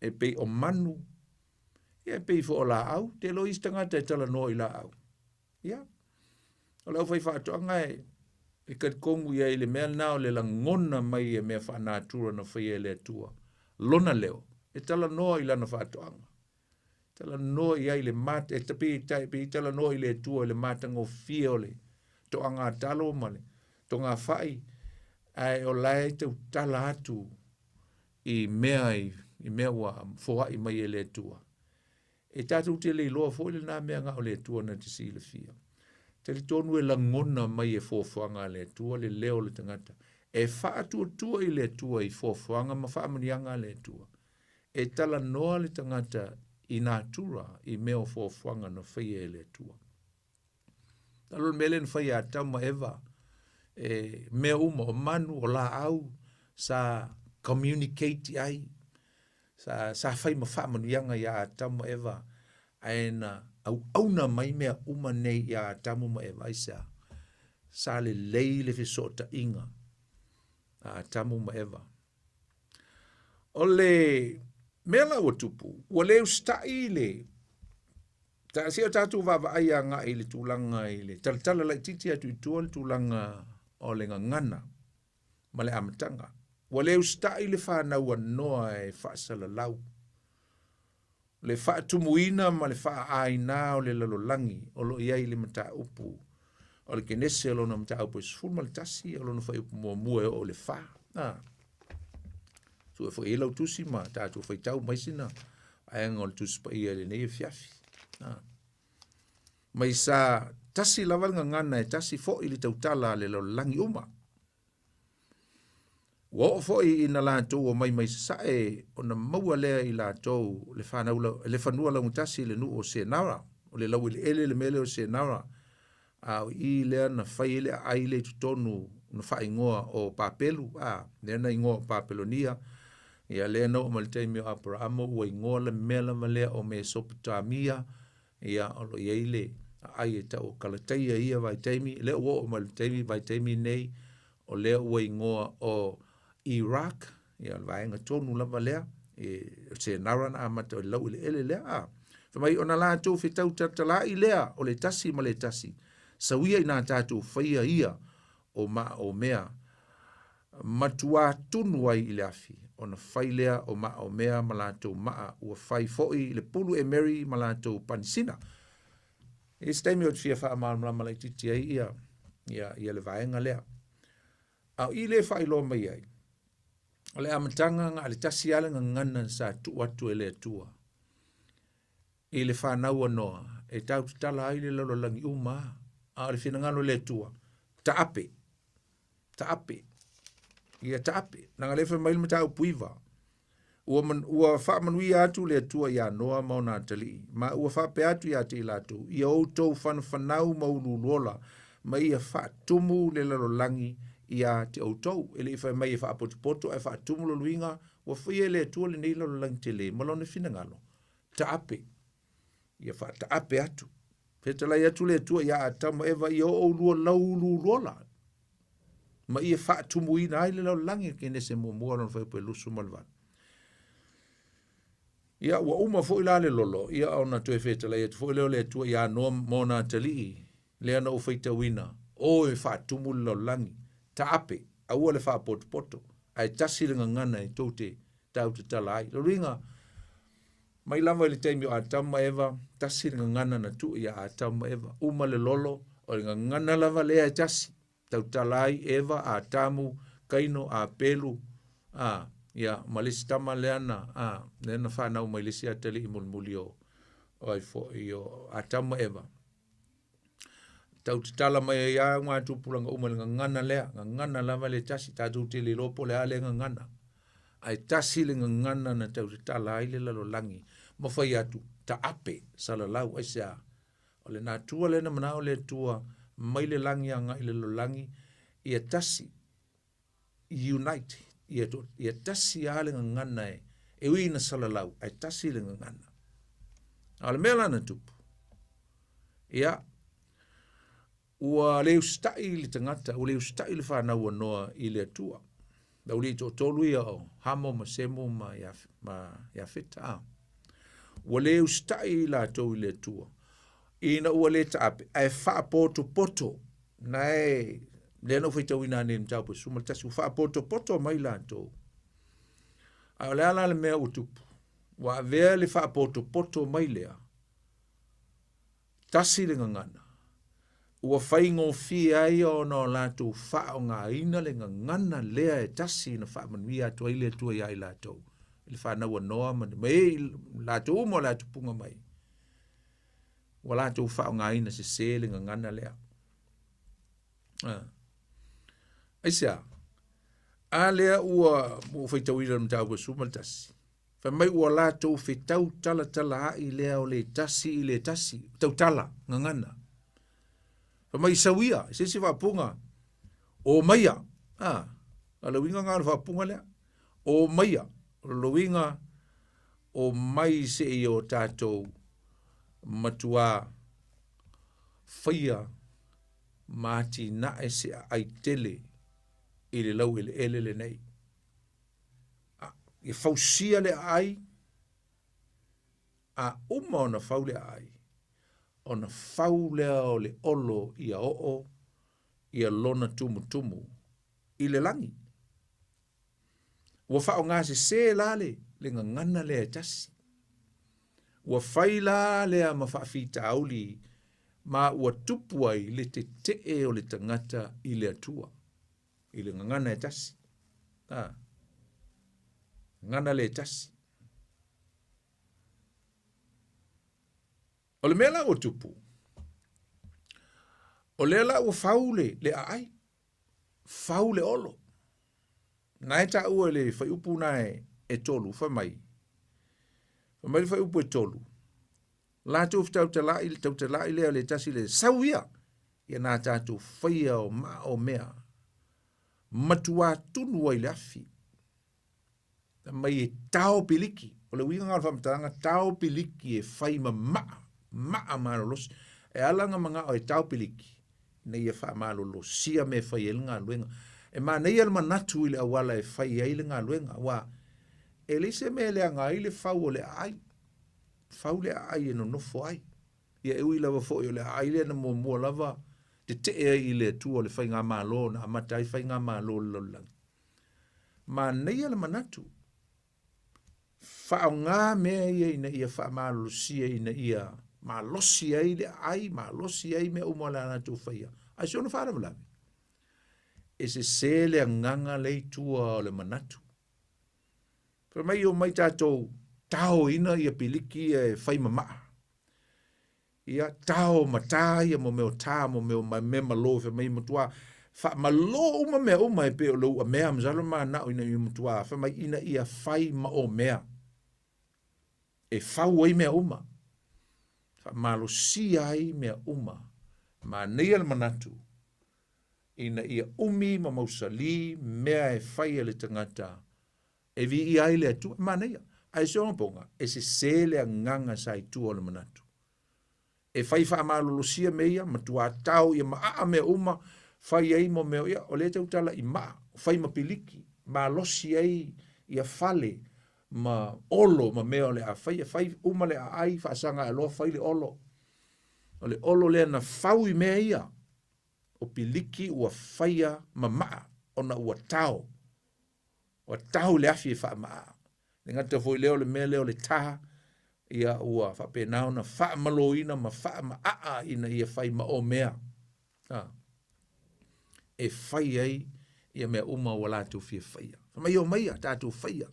e pei o manu, Ia e pei foi o laau, te iloa isi tagata e talanoa i laau. Ia, o le aufaifaatoaga e, e talitonu i ai i le mea lena o le lagona mai e mea faanatura na faia e le Atua, lona leo, e talanoa i lana faatoaga. Talanoa i ai i le mata, e pei, pei talanoa i le Atua i le matagofie o le toaga talo ma le togafai, ae o la e tautala atu i mea i mea ua foai mai e le Atua. E tatou te le iloa foi lena mea na o le Atua na te silafia. Talitonu e lagona mai e fuafuaga a le Atua le leo o le tagata e faatuatua i le Atua i fuafuaga ma faamanuiaga a le Atua. E talanoa le tagata i natura i mea o fuafuaga na faia e le Atua. Talo le mea lea na fai ia Atamu ma Eva, e mea uma, o manu, o laau, sa communicate i ai, sa, sa fai ma faamanuiaga ia Atamu ma Eva, ae na auauna mai mea uma nei ia Atamu ma Eva, aisea? Sa lelei le fesootaiga a Atamu ma Eva. O le mea la ua tupu, ua le usitai le ta se o tatou vaavaai agai i le tulaga i le talatala laitiiti atu i tua le tulaga o le gagana ma le amataga. Ua le usitai le fanau a Noa e faasalalau le faatumuina ma le faaāina o le lalolagi o lo o i ai i le mataupu o le Kenese o lona mataupu e 11 o lona fuaiupu muamua e oo i le 4. A. Sue foi i ai lau tusi ma tatou faitau mai sina vaega o le Tusi Paia i lenei afiafi. A. Mai sa tasi lava le gagana e tasi foi le tautala a le lalolagi uma. Ua oo foi ina latou omai mai sasae ona maua lea i latou le fanau le fanua laugatasi i le nuu o Senara, o le laueleele le mea lea o Senara, a o i lea na fai ai le aai lea i totonu na faaigoa o Papelu, a, lea na igoa o Papelonia, ia lea na oo mai le taimi o Aperaamo ua igoa le mea lava lea o Mesopotamia, Ia, o lo o i ai le aai e tau o Kalataia i ia vaitaimi, lea ua oo mai le taimi, vaitaimi nei, o lea ua igoa o Iraq, ia o le vaega tonu lava lea, E, o Senara na amata o le laueleele lea, a. Fai mai, ona latou fetau talatalaai lea o le tasi ma le tasi, sauia ina tatou faia ia o maa o mea matuā tunu ai i le afi, ona fai lea o maa o mea ma latou maa, ua fai foi le pulu emeri ma latou panisina. I se taimi ou te fia faamalamalama laitiiti ai ia, ia, ia le vaega lea. A o i lea e faailoa mai ai, o le amataga na o le tasi lava le gagana sa tuu atu e le Atua i le fanau a Noa e tau tatala ai le lalolagi uma lava. A o le finagalo o le Atua, taape, taape, ia taape. Leaga lea fai mai le mataupu 9, Ua, man, ua faamanuia atu le Atua iā Noa ma ona atalii, ma ua faapea atu iā te i latou, ia outou fanafanau ma uluuluola, ma ia faatumu le lalolagi iā te outou. E le i fai mai e faapotopoto ae faatumu lo luiga, ua faia e le Atua lenei lalolagi tele ma lona finagalo. Taape. Ia faataape atu. Fetalai atu le Atua iā Atama Eva ia o oulua lauuluuluola, ma ia faatumuina ai le lalolagi i le Kenese muamua lona fuaiupu e 28. Ia, ua uma foi la le lolo, ia ona toe fetalai atu foi lea o le Atua iā Noa ma ona atalii, lea na ou faitauina, o e faatumu le lalolagi, taape, aua le faapotopoto, ae tasi le gagana e tou te tautatala ai. Lona uiga, Mai lava i le taimi o Atamu ma Eva, tasi le gagana na tuu iā Atamu ma Eva. Uma le lolo, o le gagana lava lea e tasi. Tautala ai Eva, Atamu, Kaino, Apelu, a, ia, ma le isi tama lea na, a, lea na fanau mai le isi atalii mulimuli o, o ai foi, o Atamu ma Eva. Tau tatala mai ai lava ngā tupulaga uma i le gagana lea, gagana lava le tasi, tatou te le iloa po o le a lea gagana. Ae tasi le gagana na tau tatala ai le lalolagi ma fai atu, taape, salalau, aisea? O le natura lea na manao le Atua mai le lagi agai i le lalolagi, ia tasi, unite, ia, to, ia tasi lava le gagana e, e ui ina salalau, ae tasi le gagana. A o le mea la na tupu, ia, ua le usitai le tagata, ua le usitai le fanau a Noa i le Atua. Le aualii toatolu ia o Hamo ma Semu ma, Iaf, ma Iafeta. A. Ua le usitai latou i le Atua. Ina ua le taape, ae faapotopoto Na e, lea na ou faitauina nei i le mataupu e 11, ua faapotopoto mai latou. A o le a la le mea ua tupu? Ua avea le faapotopoto mai lea, tasi le gagana, ua faigofie ai ona o latou faaaogaina le gagana lea e tasi na faamanuia atu ai le Atua iā i latou, i le fanau a Noa ma, ma e latou uma o le a tupuga mai. Ua latou faaaogaina sese le gagana lea. Ah. Aisea? A lea ua ua faitauina le mataupu e 11. Fai mai ua latou fetau talatalaai lea o le tasi i le tasi. Tautala, gagana. Fai mai sauia, se isi faapuga, o maia. Ah, o le uiga ngā o le faapuga lea. O maia, o le uiga o mai se i o tatou matuā faia ma atinae se aai tele i le laueleele lenei. A, ia fausia le aai, a uma ona fau le aai, ona fau lea o le olo ia oo ia lona tumutumu i le lagi. Ua faaaogasese la le, le gagana lea e tasi. Ua fai la lea ma faafitauli ma ua tupu ai le tetee o le tagata i le Atua, i le gagana e tasi. A, gagana lea e tasi. O le mea la ua tupu, o lea la ua fau le, le aai, fau le olo. Na e taua i le fuaiupu na e, e tolu, fai mai, fai mai le fuaiupu e tolu, latou fetautalai, le tautalai lea o le tasi le sau ia, ia nā tātou faia o maa o mea, matuā tunu ai le afi. Mai e tao piliki. O le uiga o le faamatalaga, tao piliki e fai ma maa, maa malolosi. E ala ona manao e tao piliki, ina ia faamalolosia mea e fai ai le galuega. E manaia le manatu i le auala e fai ai le galuega, aua E leai se mea e leaga ai le fau o le aai. Fau le aai e nonofo ai. Ia e ui lava foi o le aai lea na muamua lava tetee ai i le Atua le faigamalo na amata ai faigamalo o le lalolagi. Manaia le manatu. Faaaoga mea ia ina ia faamalolosia ina ia malosi ai le aai, malosi ai mea uma o le a latou faia. Ae si ona faalavelave, e sese le agaga lea i tua o le manatu. Fai mai omai tatou taoina ia piliki ia e fai ma maa. Ia, tao ma tā ia mo mea o tā, mo mea o mea malo, fai mai matua faamalo uma mea uma e pei o le uamea, masalo manao ina ia matua, fai mai ina ia fai ma o mea. E fau ai mea uma. Faamalosia ai mea uma. Manaia le manatu ina ia umi ma mausali mea e fai e le tagata e viia ai le Atua. E manaia. Ae si ona poga, e sese le agaga sa i tua o le manatu. E fai faamalolosia mea ia, matua tao ia maaa mea uma, fai ai mo mea, ia, o lea e tautala i maa, fai ma piliki, malosi ai ia fale ma olo ma mea o le a faia, fai uma le aai, faasaga ae loa fai le olo. O le olo lea na fau i mea ia, o piliki ua faia ma maa ona ua tao. Ua tau le afi e faamaaa. Le gata foi lea o le mea lea o le tā, ia ua faapena ona faamaloina ma faamaaa ina ia fai ma o mea. Ha. E fai ai ia mea uma ua latou fia faia. Fai mai omaia, tatou faia.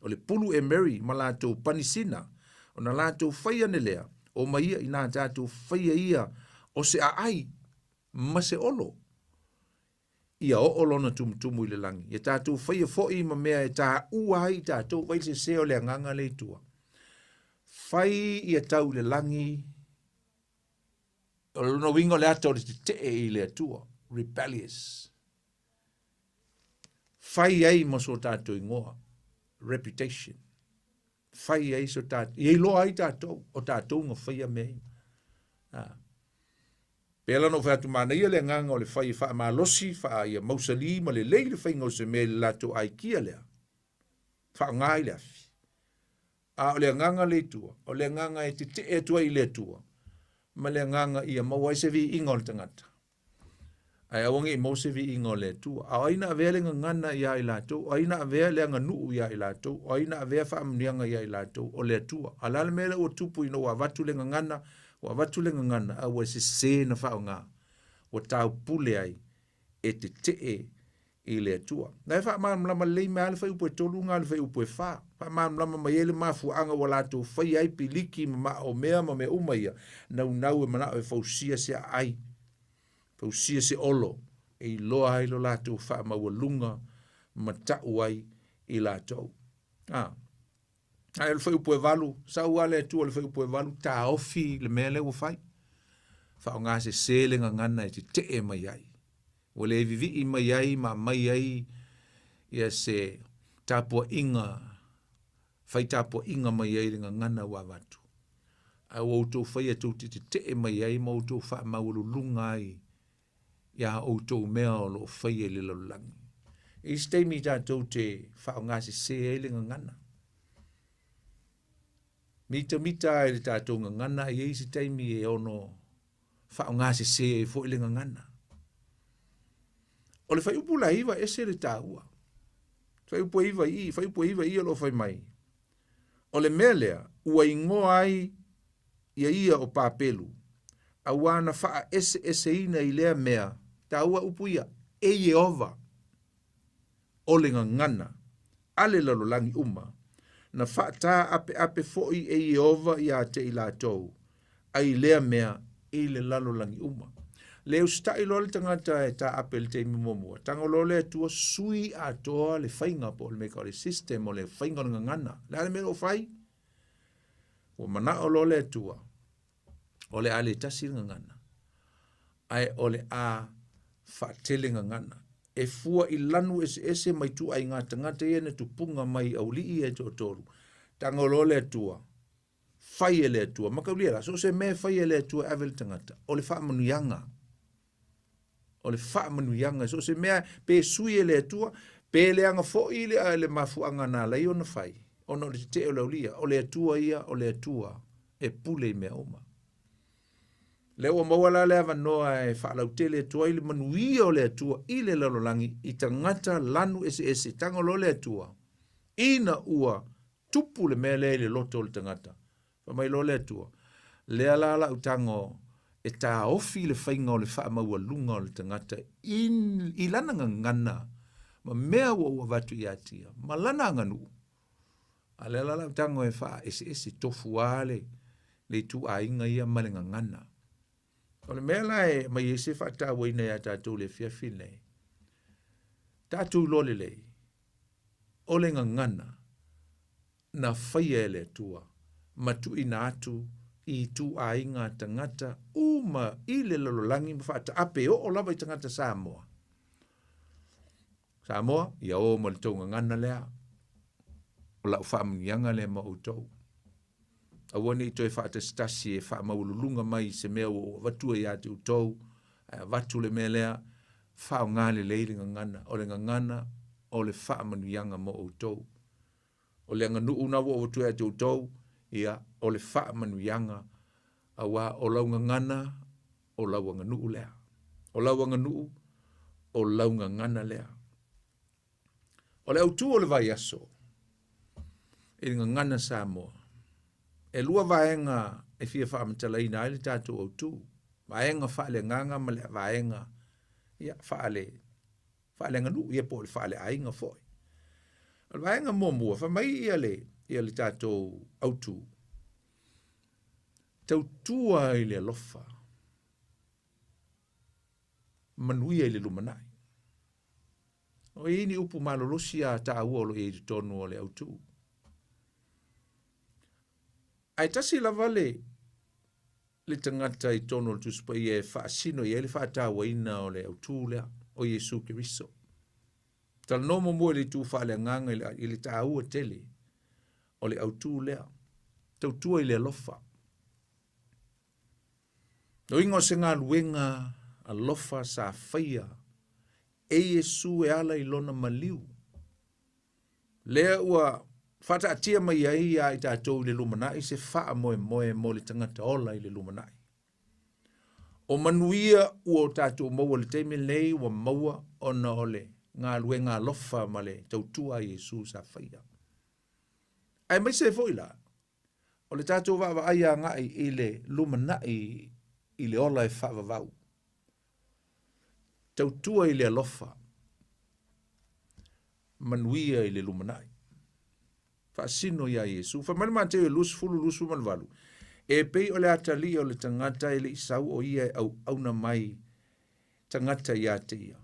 O le pulu e Mary ma latou panisina, ona latou faia ne lea, omaia inā tatou faia ia o se aai ma se olo. Ia oo lona tumutumu i le lagi. Ia tatou faia foi ma mea e taua ai i tatou, vai le sese o le agaga lea i tua. Fai ia tau i le lagi, o lona uiga o le ata o le tetee i le Atua, rebellious. Fai ai ma so tatou igoa, reputation. Fai ai so tatou, ia iloa ai tatou, o tatou na faia mea ia. Ah. Pēlā na ou fai atu, manaia le agaga o le fai e faamalosi, faa ia mausali ma lelei le faiga o se mea i le latou aikia lea, faaaoga ai le afi. A o le agaga lea i tua, o le agaga e tetee atu ai i le Atua, ma le agaga ia maua ai se viiga o le tagata. Ae aua ne i maua se viiga o le Atua. A o ai na avea le gagana iā i latou? O ai na avea le aganuu iā i latou? O ai na avea faamanuiaga iā i latou? O le Atua. A o le a le mea lea ua tupu ina ua avatu le gagana? Ua avatu le gagana, a ua sese na faaaoga. Ua taupule ai e tetee i le Atua. Na e faamalamalama lelei mai lava le fuaiupu e 3 na le fuaiupu e 4. Faamalamalama mai ai le mafuaaga ua latou faia ai piliki ma maaomea ma mea uma ia, naunau e manao e fausia se aai, fausia se olo e iloa ai lo latou faamaualuga ma ta'u ai i latou. A. Ae o le fuaiupu e 8, sau lava le Atua i le fuaiupu e 8, taofi le mea lea ua fai. Faaaoga sese le gagana e tetee mai ai. Ua le vivii mai ai ma aumai ai ia se tapuaiga, fai tapuaiga mai ai le gagana ua avatu. Ae ua outou faia tou te tetee mai ai ma outou faamaualuluga ai iā outou mea o lo o faia i le lalolagi. E i ai se taimi tatou te faaaoga sese ai le gagana. Mitamita ai le tatou gagana, e i ai se taimi e ono faaaoga sese ai foi le gagana. O le fuaiupu la 9 ese le taua. Fuaiupu e 9 i i, fuaiupu e 9 i i o lo o fai mai. O le mea lea ua igoa ai ia ia o Papelu, auā na faaeseeseina i lea mea, taua upu ia, e Ieova, o le gagana a le lalolagi uma, na faataapeape foi e Ieova iā te i latou, a i lea mea i le lalolagi uma. Le usitai loa le tagata e taape i le taimi muamua, tago loa le Atua sui atoa le faiga po o le mea e tau o le system o le faiga o le gagana. O le a le mea o lo o fai? Ua manao loa le Atua, o le a le tasi le gagana, ae o le a faatele gagana. E fua i lanu eseese ma ituaiga tagata ia na tupuga mai i aualii ia e toatolu. Tago loa le Atua, fai e le Atua. Mataulia la, so o se mea e fai e le Atua e ave i le tagata, o le faamanuiaga. O le faamanuiaga, so o se mea pe sui e le Atua, pe leaga foi le mafuaaga na ala ai ona fai. Ona o le tetee o le aulia, o le Atua ia, o le Atua e pule i mea uma. Lea ua maua la le avanoa e faalautele atu ai le manuia o le Atua i le lalolagi i tagata lanu eseese, tago loa le Atua, ina ua tupu le mea lea i le loto o le tagata. Fai mai loa le Atua, lea la lau tago e taofi le faiga o le faamaualuga o le tagata i, i lana gagana ma mea ua ou avatu ia te ia, ma lana aganuu. A lea la lau tago e faaeseese tofuā le, le ituaiga ia ma le gagana. O le mea la e aumai ai se faatauaina iā tatou i le afiafi lenei, tatou iloa lelei, o le gagana na faia e le Atua ma tuuina atu i ituaiga tagata uma i le lalolagi ma faataape e oo lava i tagata Samoa. Samoa, ia o ma le tou gagana lea. O lau faamanuiaga lea ma outou. Aua ne i toe faatasitasi e faamaualuluga mai i se mea ua ou avatua ia te outou, ae avatu le mea lea, faaaoga lelei le gagana. O le gagana o le faamanuiaga mo outou. O le aganuu na ua ou avatua ia te outou, ia, o le faamanuiaga, auā o lau gagana, o lau aganuu lea. O lau aganuu, o lau gagana lea. O le autu o le vaiaso i le gagana Samoa, e lua vaega e fia faamatalaina ai le tatou autu, vaega faaleagaga ma le vaega ia faale faaleaganuu ia po o le faaleaiga foi. O le vaega muamua, fai mai ia le ia le tatou autu, tautua i le alofa, manuia i le lumanai. O i ai ni upu malolosi a taua o lo o i ai i totonu o le autu. Ae tasi lava le le tagata i totonu o le Tusi Paia e faasino i ai le faatauaina o le autu lea, o Iesu Keriso. Talanoa muamua i le itu faaleagaga i le, i le taua tele o le autu lea. Tautua i le alofa. Loiga o se galuega alofa sa faia e Iesu e ala i lona maliu. Lea ua faataatia mai ai iā i tatou i le lumanai se faamoemoe mo le tagata ola i le lumanai. O manuia ua o tatou maua i le taimi lenei ua maua ona o le galuega alofa ma le tautua a Iesu sa faia. Aemaise foi la, o le tatou vaavaai agai i le lumanai i le ola e faavavau. Tautua i le alofa, manuia i le lumanai. Faasino iā Iesu. Fai mai le Mateo e 20, 28, E pei o le atalii o le tagata e le i sau o ia e auauna mai tagata ia te ia,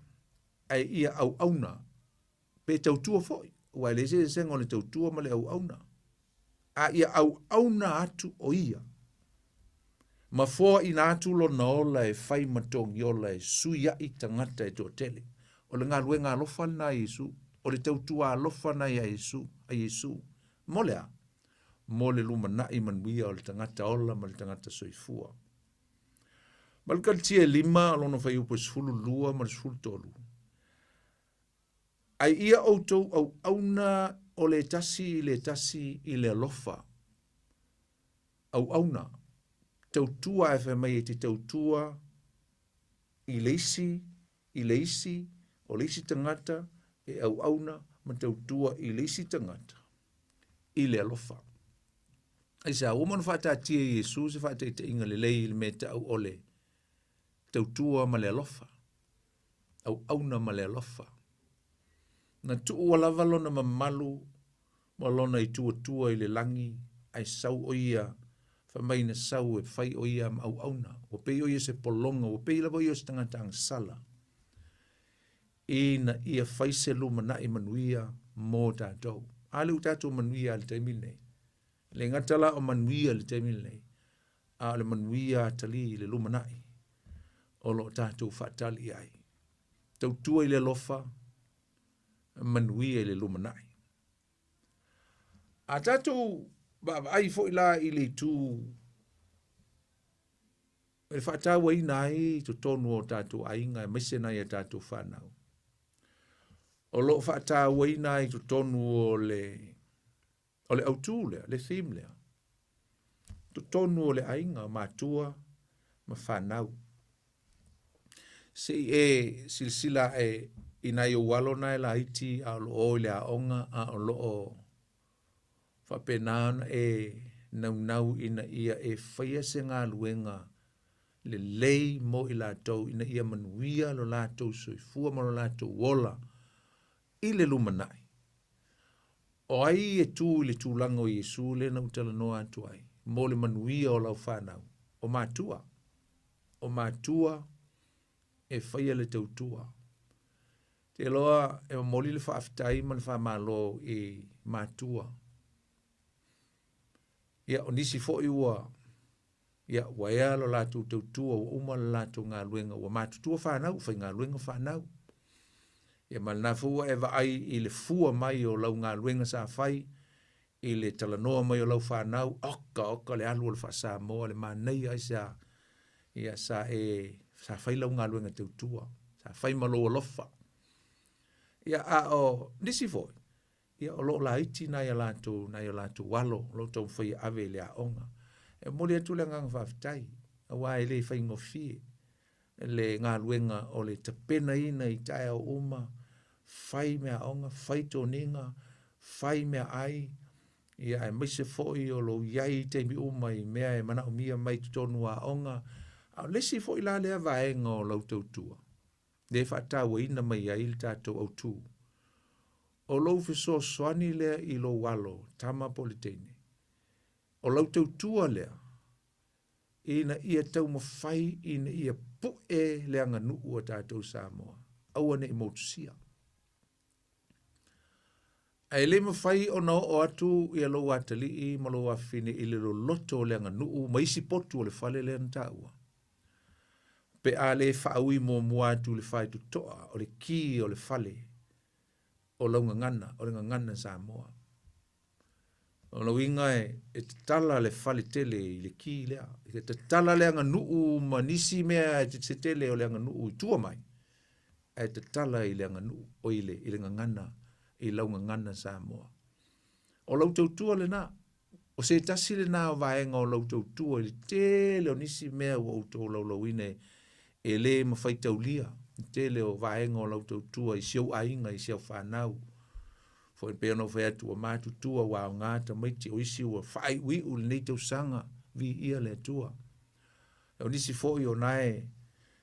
ae ia auauna pe tautua foi, aua e leai se eseesega o le tautua ma le auauna. A ia auauna atu o ia, ma foaina atu lona ola e fai ma togiola e suiaʻi tagata e toatele. O le galuega alofa lena a Iesu, o le tautua alofa lena ia Iesu, a Iesu. Mo le a? Mo le lumanai manuia o le tagata ola ma le tagata soifua. Ma le Kalitia e lima, o lona fuaiupu e 12 ma le 13. Ai ia outou auauna o le tasi i le tasi i le alofa. Auauna, tautua ae fai mai e te tautua i le isi, i le isi, o le isi tagata e auauna ma tautua i le isi tagata i le alofa. Aisea, ua uma ona faataatia e Iesu se faataitaiga lelei i le mea tau o le tautua ma le alofa. auauna ma le alofa. Na tuua lava lona mamalu ma lona ituatua i le lagi, ae sau o ia, fai mai na sau e fai o ia ma auauna. Ua pei o ia se pologa, ua pei lava o ia o se tagata agasala, ina ia fai se lumanai manuia mo tatou. A lea ua tatou manuia i le taimi lenei. E le gata la o manuia i le taimi lenei, a o le manuia atalii i le lumanai o lo o tatou faatali i ai. Tautua i le alofa, manuia i le lumanai. A tatou vaavaai foi la i le itu e faatauaina ai i totonu o tatou aiga aemaise nai a tatou fanau. O lo o faatauaina ai i totonu o le O le autū lea, le theme lea, totonu o le aiga, matua ma fanau. Se i e silasila ae i nai ou alo na e laiti a o lo o i le aoga a o lo o faapena ona e naunau ina ia e faia se galuega lelei mo i latou ina ia manuia lo latou soifua ma lo latou ola i le lumanai. O ai e tu i le tulaga o Iesu lea na ou talanoa atu ai mo le manuia o lau fanau? O matua. O matua e faia le tautua. Te iloa e momoli le faafetai ma le faamalo i matua. Ia, o nisi foi ua ia, ua ea lo latou tautua, ua uma le latou galuega, ua matutua fanau, ua faigaluega fanau. Ia ma lena foi ua e vaai i le fua mai o lau galuega sa fai, i le talanoa mai o lau fanau, oka oka le alu o le faa-Samoa, le manaia, aisea? Ia sa e sa fai lau galuega tautua, sa fai ma lou alofa. Ia a o nisi foi, ia o lo o laiti nai a latou nai o latou alo o lo o taumafai e ave i le aoga. E momoli atu le agaga faafetai, aua e le faigofie le galuega o le tapenaina i taeao uma, fai meaaoga, fai toniga, fai meaai, ia aemaise foi o lou i ai i taimi uma i mea e manaomia mai totonu o aoga. A o le isi foi la lea vaega o lau tautua, lea e faatauaina mai ai le tatou autū, o lou fesoasoani lea i lou alo, tama po o le teine, o lau tautua lea, ina ia taumafai ina ia pu'e le aganuu a tatou Samoa, aua ne i motusia. Ae le mafai ona oo atu ia lou atalii ma lou afafine i le loloto o le aganuu ma isi potu o le fale lea na taua, pe a le faaui muamua atu i le faitotoa o le ki o le fale o lau gagana, o le gagana Samoa. O lona uiga e tatala le fale tele i le ki lea. E tatala le aganuu ma nisi mea e se tele o le aganuu i tua mai, ae tatala i le aganuu, oi le, i le gagana, i lau gagana Samoa. O lau tautua lena, o se tasi lena o vaega o lau tautua i le tele o nisi mea ua ou tolaulauina e, e le mafai taulia, le tele o vaega o lau tautua i si ou aiga, i si au fanau. Foi pei ona ou fai atu ua matutua, ua aoga tamaiti, o isi ua faaiuiu i lenei tausaga, viia le Atua. O nisi foi o na e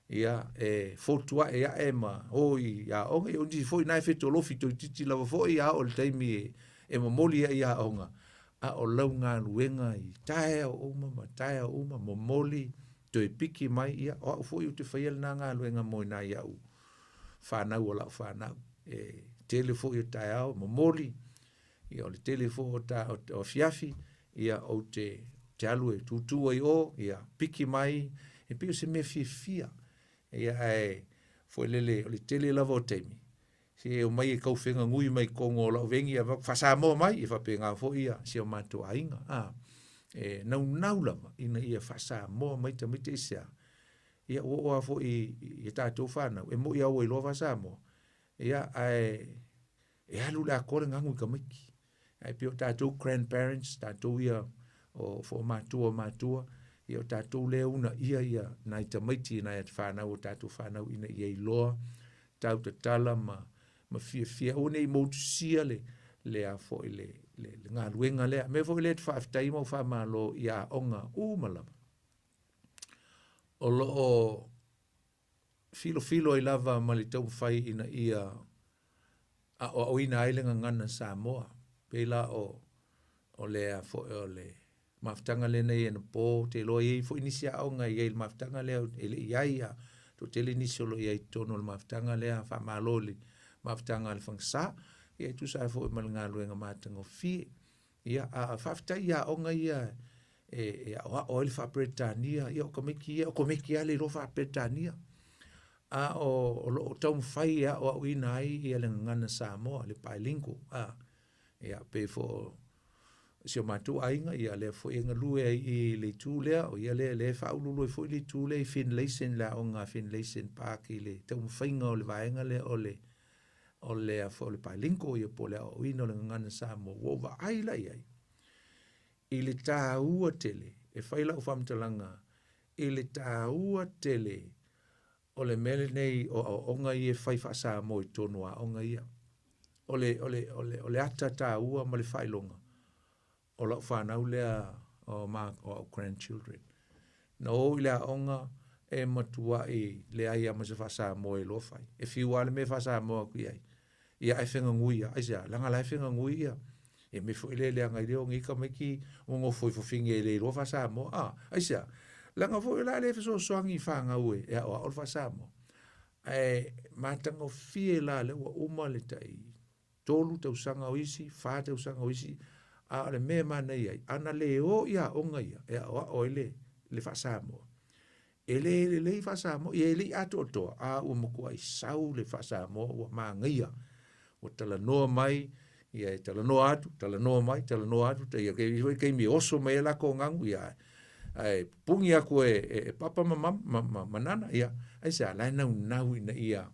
ia e fotuae ae ma o i aoga, ia o nisi foi na e fetolofi toeitiiti lava foi a oo i le taimi e, e momoli ai i aoga, a o lau galuega i taeao uma ma taeao uma, momoli, toe piki mai, ia o au foi ou te faia lena galuega mo i nai au fanau o lau fanau. E tele foi o taeao momoli, ia o le tele foi o, ta, o, o afiafi, ia ou te, te alu e tūtū ai o, ia piki mai, e pei o se mea fiafia. Ia ae foi lele, o le tele lava o taimi, se e omai e kaufegagui mai totonu o lau vengi, ia faa-Samoa mai, e faapena foi ia si o matou aiga. A, e naunau lava ina ia faa-Samoa mai tamaiti aisea? Ia ua oo lava foi i, i tatou fanau, e moi lava ua iloa faa-Samoa, ia ae e alu i le atoa le ganu i tamaiti. Ae pei o tatou grandparents, tatou ia o fo matua o matua, ia o tatou lea uunaia ia nai tamaiti nai fanau o tatou fanau ina ia iloa tau tatala ma ma fiafia aua ne i motusia le le a foi le le, le galuega lea. Mea foi lea e faafetai ma faamalo i aoga uma lava. O lo o filofilo ai lava ma le taumafai ina ia aoaoina ai le gagana Samoa. Pei la o, o le foi o le mafutaga lenei anapo, ou te iloa e i ai foi nisi aoga e i ai i le mafutaga lea e le i ai a toatele nisi o lo o i ai i totonu o le mafutaga lea, faamalo i le mafutaga a le Fagasa, ia e tusa ai foi ma le galuega matagofie. Ia, a faafetai i aoga ia e, e aoao ai le faa-Peretania, ia o tamaiti ia, o tamaiti lava le iloa faa-Peretania. A o, o lo o taumafai e aoaoina ai ia le gagana Samoa, le bilingual, a, ia, pei foi o si o matou aiga, ia lea foi e galue ai i le itu lea, o ia lea lea e faauluulu ai foi le itu lea i Finlayson, le aoga a Finlayson Park i le taumafaiga o le vaega lea o le o le foi o le bilingual ia po o le aoaoina o le gagana Samoa, ua ou vaai la i ai. I le taua tele, e fai lau faamatalaga i le taua tele o le mea lenei o aoaoga ia e fai faa-Samoa i totonu o aoga ia. O le, o le, o le, o le ata taua ma le faailoga o lau fanau lea o, ma, o au grandchildren. Na o i le aoga e matuai leai lava ma se faa-Samoa e iloa fai. E fiu lava le mea e faa-Samoa atu i ai, ia ae fegagui lava. Aisea? Leaga la e fegagui ia. E mea foi lea leaga ai lea o nei tamaiti ua nofo i fafine e le iloa faa-Samoa. A, aisea? Leaga foi o le a le fesoasoani i fanau e aoao le faa-Samoa. Ae matagofie la lea ua uma le tai 3 tausaga o isi, 4 tausaga o isi, a o le mea e manaia ai, ana le o i aoga ia e aoao ai le, le faa-Samoa, e le lelei faa-Samoa, ia e le i atoatoa, a ua matuai sau le faa-Samoa ua manaia, ua talanoa mai, ia e talanoa atu, talanoa mai, talanoa atu, ia kei foi taimi e oso mai ai latou ganu, ia ae pupuni atu e, e, e papa ma, ma, ma, ma, ma nana, ia aisea, la e naunau ina ia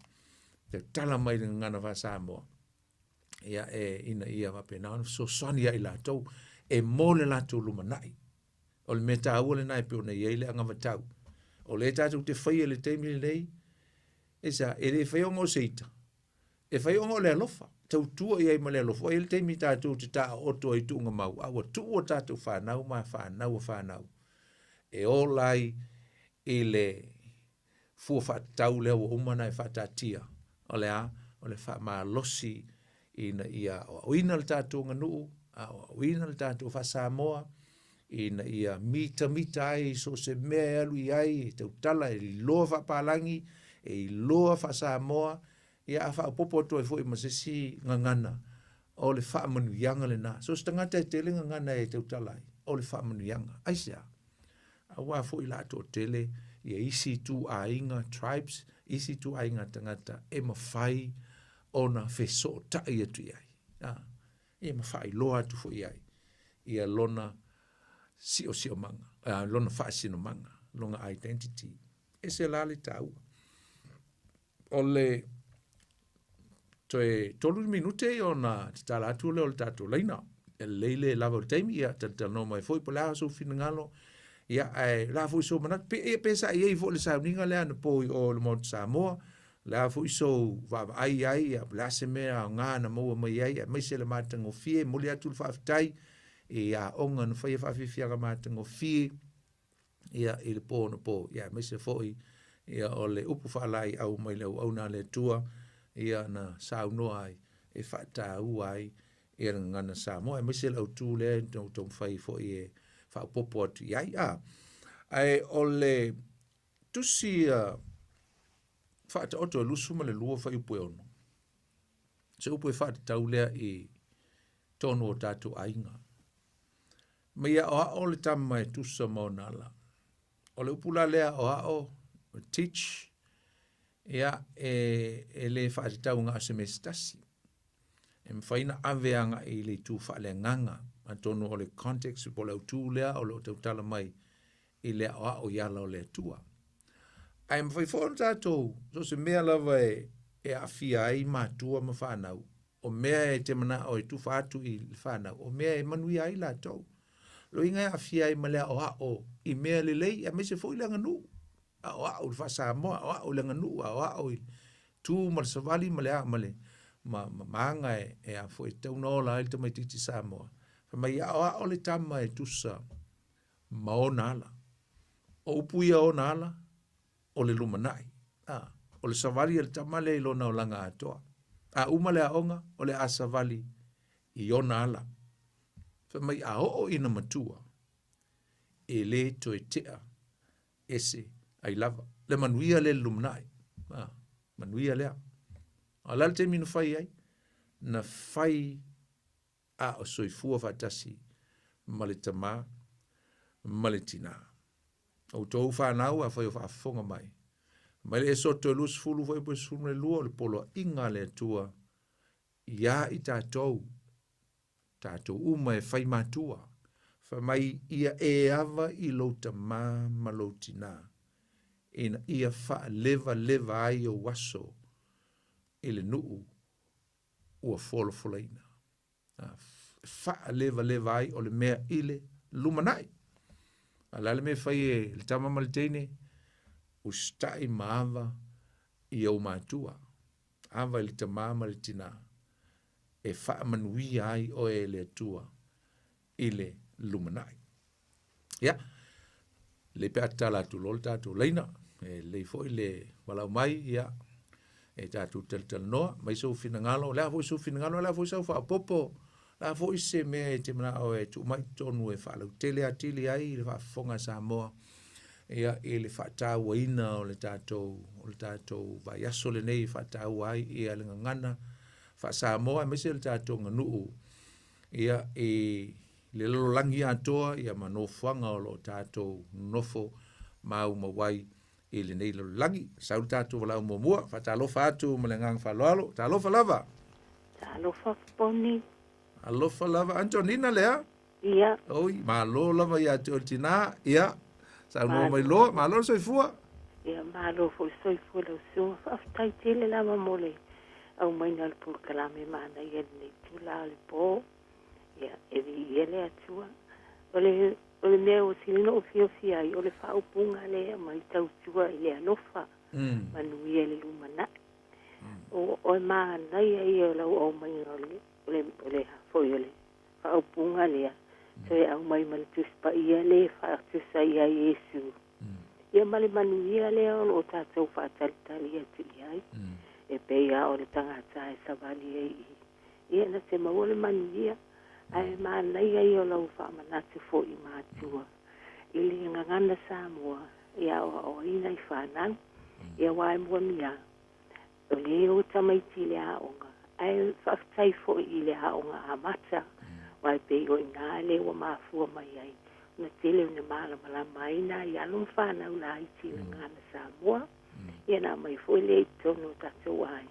tautala mai le gagana faa-Samoa, ia e ina ia faapena ona fesoasoani ia i latou e mo le latou lumanai. O le mea taua lena e pei ona i ai le anavatau. O lea tatou te faia i le taimi lenei, aisea, e le faia ona o se ita, e fai ona o le alofa, tautua i ai ma le alofa. Ua i ai le taimi tatou te taooto ai i tuugamau, a ua tuu a tatou fanau ma fanau a fanau e ola ai i le fua faatatau lea ua uma ona e faataatia, o le a? O le faamalosi ina ia aoaoina le tatou aganuu, aoaoina le tatou faa-Samoa, ina ia mitamita ai i so o se mea e alu i ai, e tautala, e iloa faapalagi, e iloa faa-Samoa, ia a faaopoopo atu ai foi ma se isi gagana, o le faamanuiaga lena. So o se tagata e tele gagana e tautala ai, o le faamanuiaga. Aisea? Aua foi la toatele ia isi ituaiga tribes, isi ituaiga tagata e mafai ona fesootai atu i ai, a, ia ma faailoa atu foi i ai ia lona siosiomaga, a, lona faasinomaga, lona identity. Ese la le taua. O le toe 3 minute ona tatala atu lea o le tatou laina. E lelei le lava o le taimi, ia talatalanoa mai foi po o le a sou finagalo, ia ae o le a foi sou manatu, pe, ia, pe sa i ai foi le sauniga lea anapo i o i le Maota Samoa, o le a foi sou vaavaai i ai, ia, po o le a se mea aoga na maua mai ai, aemaise le matagofie, e momoli atu le faafetai i aoga na faia faafiafiaga matagofie, ia i le pō anapo, ia aemaise foi ia o le upu faalaeiau mai le auauna a le Atua ia na saunoa ai e faataua ai ia le gagana Samoa, aemaise le autu lea na ou taumafai foi e faaopoopo atu i ai. A, ae o le tusi ia Faataoto e 22 fuaiupu e 6, se upu e faatatau lea i totonu o tatou aiga. Ma i aoao le tama e tusa ma ona ala. O le upu la lea aoao, teach, ia, e, e le faatatau na o se mea se tasi. E mafai ona ave agai i le itu faaleagaga, atonu o le context po o le autu lea o lo o tautala mai i le aoao i ala o le Atua. Ae mafai foi ona tatou, so o se mea lava e, e aafia ai matua ma fanau, o mea e te manao e tufa atu i le fanau, o mea e manuia ai latou. Loiga e aafia ai ma le aoao i mea lelei, aemaise foi le aganuu. Aoao i le faa-Samoa, aoao i le aganuu, aoao i tu ma le savali ma le a ma le ma, ma, ma aga e, e a foi e tatau ona ola ai le tamaitiiti Samoa. Fai mai aoao le tama e tusa ma ona ala. O upu ia ona ala, o le lumanai. A, o le savali a le tama lea i lona olaga atoa. A uma le aoga, o le a savali i ona ala. Fai mai a oo ina matua, e le toe tea ese ai lava. Le manuia lea i le lumanai. A, manuia lea. A o le a le taimi na fai ai? Na fai a o soifua faatasi ma le tamā ma le tinā. Outou fanau afai o faafofoga mai, mai le Esoto e 20 fuaiupu e 12 o le poloaiga a le Atua iā i tatou, tatou uma e fai matua, fai mai ia e ava i lou tamā ma lou tinā, ina ia faalevaleva ai ou aso i le nuu ua folafolaina. E faalevaleva ai o le mea i le lumanai. A o le a le mea e fai e le tama ma le teine? Usitai ma ava i ou matua. Ava i le tamā ma le tinā, e faamanuia ai oe e le Atua i le lumanai. Ia, lelei pe a tatala atu loa le tatou laina, e lelei foi le valaau mai, ia, e tatou talatalanoa, mai sou finagalo, o le a foi sou finagalo, o le a foi sau faaopoopo, o le a foi se mea e te manao e tuu mai i totonu e faalautele atili ai le faafofoga a Samoa, ia, i le faatauaina o le tatou, o le tatou vaiaso lenei e faataua ai ia le gagana faa-Samoa aemaise le tatou aganuu ia, i le lalolagi atoa ia ma nofoaga o lo o tatou nonofo maumau ai i lenei lalolagi. Sau le tatou valaau muamua, faatalofa atu ma le agaga faaaloalo. Talofa lava. Talofa Poni. Alofa lava Antonina lea. Ia. Oi, malo lava ia te oe le tinā. Ia, saunoa mai loa, malo le soifua. Ia, malo foi le soifua lau Susuga. Faafetai tele lava mo le aumaiga o le polokalame manaia i lenei itula o le po. Ia, e viia le Atua. O le, o le mea ua sili ona ou fiafia ai, o le faaupuga lea e aumai, tautua i le alofa, manuia i le lumanai. O, o le manaia ia o lau aumaiga o le, o le, o le a foi o le faaupuga lea, toe aumai ma le Tusi Paia lea e faatusa i ai Iesu. Ia ma le manuia lea o lo o tatou faatalitali atu i ai, e pei lava o le tagata e savali ai i ia na te maua le manuia, ae manaia ia o lau faamanatu foi i matua i le gagana Samoa e aoaoina i fanau. Ia aua e moni lava, o lea o tamaiti i le aoga, ae faafetai foi i le aoga amata, aua e pei o i ina lea ua mafua mai ai ona tele ona malamalama ai nai alo ma fanau laiti i le gagana Samoa. Ia na aumai foi lea i totonu o tatou aiga.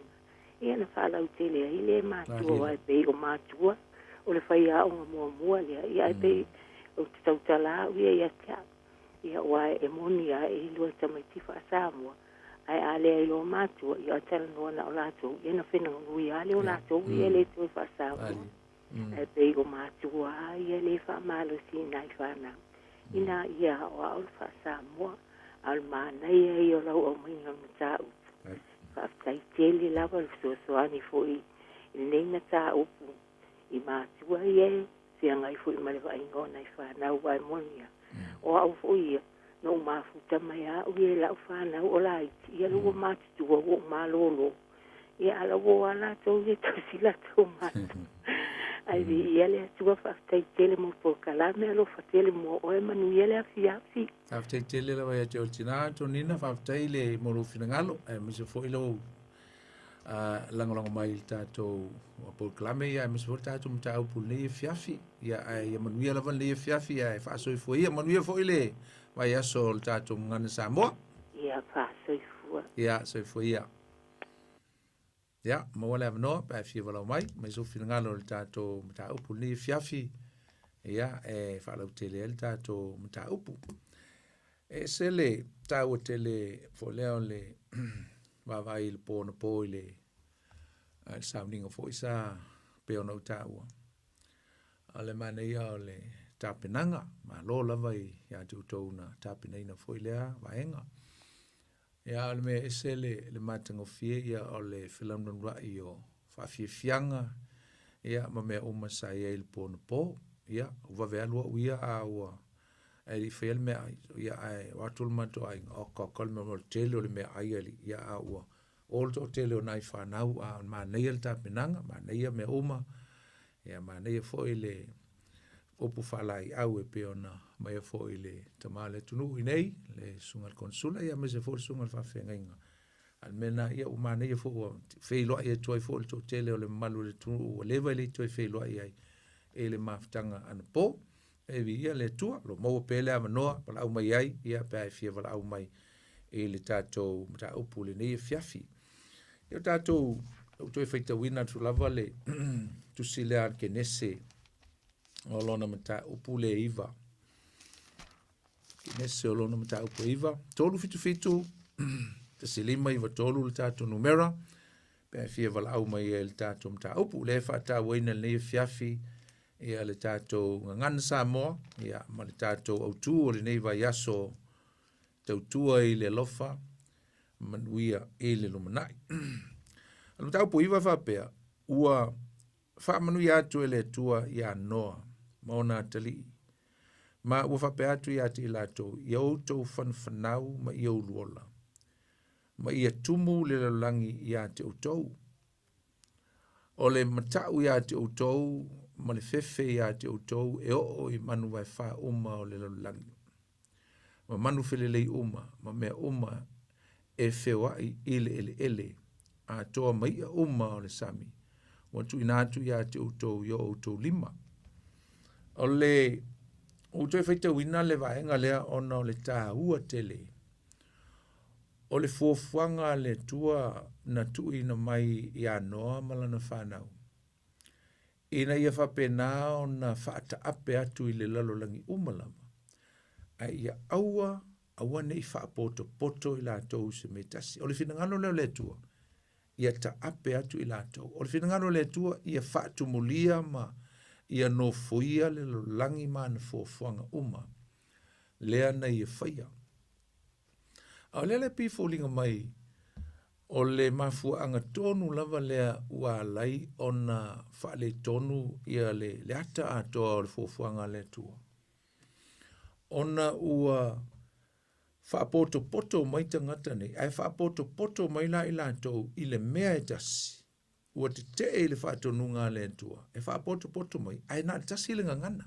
Ia na faalautele ai le matua aua e pei o matua o le faiaoga muamua lea. Ia ae pei ou te tautala au ia ia te au. Ia aua e moni lava e iloa e tamaiti faa-Samoa, ae a leai loa matua, ia talanoa na o latou, ia na fenaunui lava lea o latou ia e le toe faa-Samoa. Ae pei o matua lava ia lea e faamalosi i nai fanau, ina ia aoao le faa-Samoa. A o le manaia ia o lau aumaiga o le mataupu. Faafetai tele lava le fesoasoani foi i lenei mataupu i matua ia e feagai foi ma le vaaiga o nai fanau aua e moni lava, o au foi ia, na ou mafuta mai lava au ia i lau fanau o laiti, ia lea ua matutua ua ou malolo, ia a la ua o lava latou ia e tausi latou matua. Ae viia le Atua, faafetai tele mo polokalame, alofa tele mo oe, manuia le afiafi. Faafetai tele lava ia te oe tina Antonina, faafetai le mo lou finagalo, aemaise foi lou lagolago mai i le tatou polokalame, ia aemaise foi le tatou mataupu i lenei afiafi. Ia ae ia manuia lava lenei afiafi, ae faasoifua ia, manuia foi le vaiaso o le tatou Gagana Samoa. Ia faasoifua. Ia soifua ia. Ia, maua le avanoa pe a e fia valaau mai, mai sou finagalo i le tatou mataupu i lenei afiafi, ia, e faalautele ai le tatou mataupu. E ese le taua tele foi lea o le vaavaai i le po anapo i le sauniga foi sa pei ona ou taua. O le manaia o le tapenaga, malo lava ia te outou na tapenaina foi lea vaega. Ia, o le mea ese le, le matagofie, ia, o le felanulanula'i o faafiafiaga, ia, ma mea uma sa i ai i le po anapo. Ia, ua vave alu au ia a ua, ae le i faia le meaai, ia, ae o atu le matou aiga, oka oka le mea o le tele o le meaai alii, ia, a ua o le toatele o nai fanau, a manaia le tapenaga, manaia mea uma, ia, manaia foi le upu faalaeiau e pei ona aumaia foi i le tama o le atunuu i inei, le susuga i le Konesula, ia aemaise foi le susuga i le faafeagaiga. A o le mea lena, ia ua manaia foi ua feiloai atu ai foi le toatele o le mamalu o le atunuu ua leva e le i toe feiloai ai i le mafutaga anapo. E viia le Atua, o lo o maua pea le avanoa valaau mai ai, ia pe a e fia valaau mai i le tatou mataupu i lenei afiafi. Ia o tatou, ou toe faitauina atu lava le tusi lea a le Kenese o lona mataupu le 9. Kenese o lona mataupu e 9, 377 1593 le tatou numera, pe a e fia valaau mai ai i le tatou mataupu. O lea e faatauaina i lenei afiafi. Ia le tatou gagana Samoa, ia ma le tatou autū o lenei vaiaso tautua i le alofa manuia i le lumanai. O le mataupu iva faapea, ua faamanuia atu e le Atua iā Noa ma ona atalii, ma ua faapea atu ia te i latou, ia outou fanafanau ma ia uluola, ma ia tumu le lalolagi ia te outou. O le matau iā te outou ma le fefe iā te outou e oo i manu vaefā uma o le lalolagi, ma manu felelei uma, ma mea uma e feoai i le eleele, atoa ma iʻa uma o le sami, ua tuuina atu iā te outou i o outou lima. O le ua toe faitauina le vaega lea ona o le tāua tele o le fuafuaga a le Atua na tuuina mai iā Noa ma lana fanau, ina ia faapena ona faataape atu i le lalolagi uma lava, ae ia aua, aua ne i faapotopoto i latou i se mea e tasi. O le finagalo lea o le Atua, ia taape atu i latou. O le finagalo o le Atua, ia faatumulia ma ia nofoia le lalolagi ma ana fuafuaga uma, lea na ia faia. A o lea la e pei e foliga mai o le mafuaaga tonu lava lea ua ala ai ona faaletonu ia le, le ata atoa o le fuafuaga a le Atua. Ona ua faapotopoto mai tagata nei, ae faapotopoto mai la i latou i le mea e tasi, ua tetee i le faatonuga a le Atua, e faapotopoto mai, ae na o le tasi le gagana.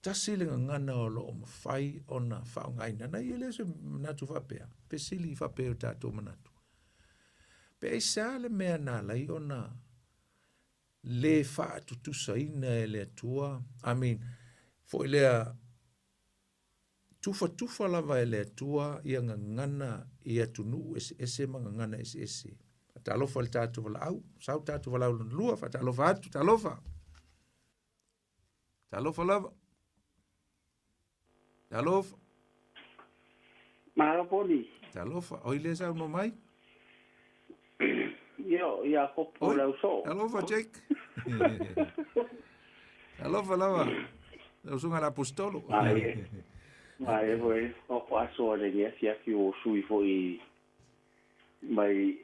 Tasi le gagana o lo o mafai ona faaaogaina. Na i ai lea o se manatu faapea, fesili faapea i o tatou manatu. Pe aisea le mea na ala ai ona lē faatutusaina e le Atua, I mean, foi lea, Tufatufa lava e le Atua ia gagana i atunuu eseese ma gagana eseese. Faatalofa i le tatou valaau, sau tatou valaau lona lua, faatalofa atu, talofa. Talofa lava. Talofa. Malo poni. Talofa. Oi le saunoa mai. Io, Iakopo le ausoo. Talofa, Jake. Talofa lava. Lau susuga i le Aposetolo. Ai, ai foi, o faasoa le ni afiafi o sui foi mai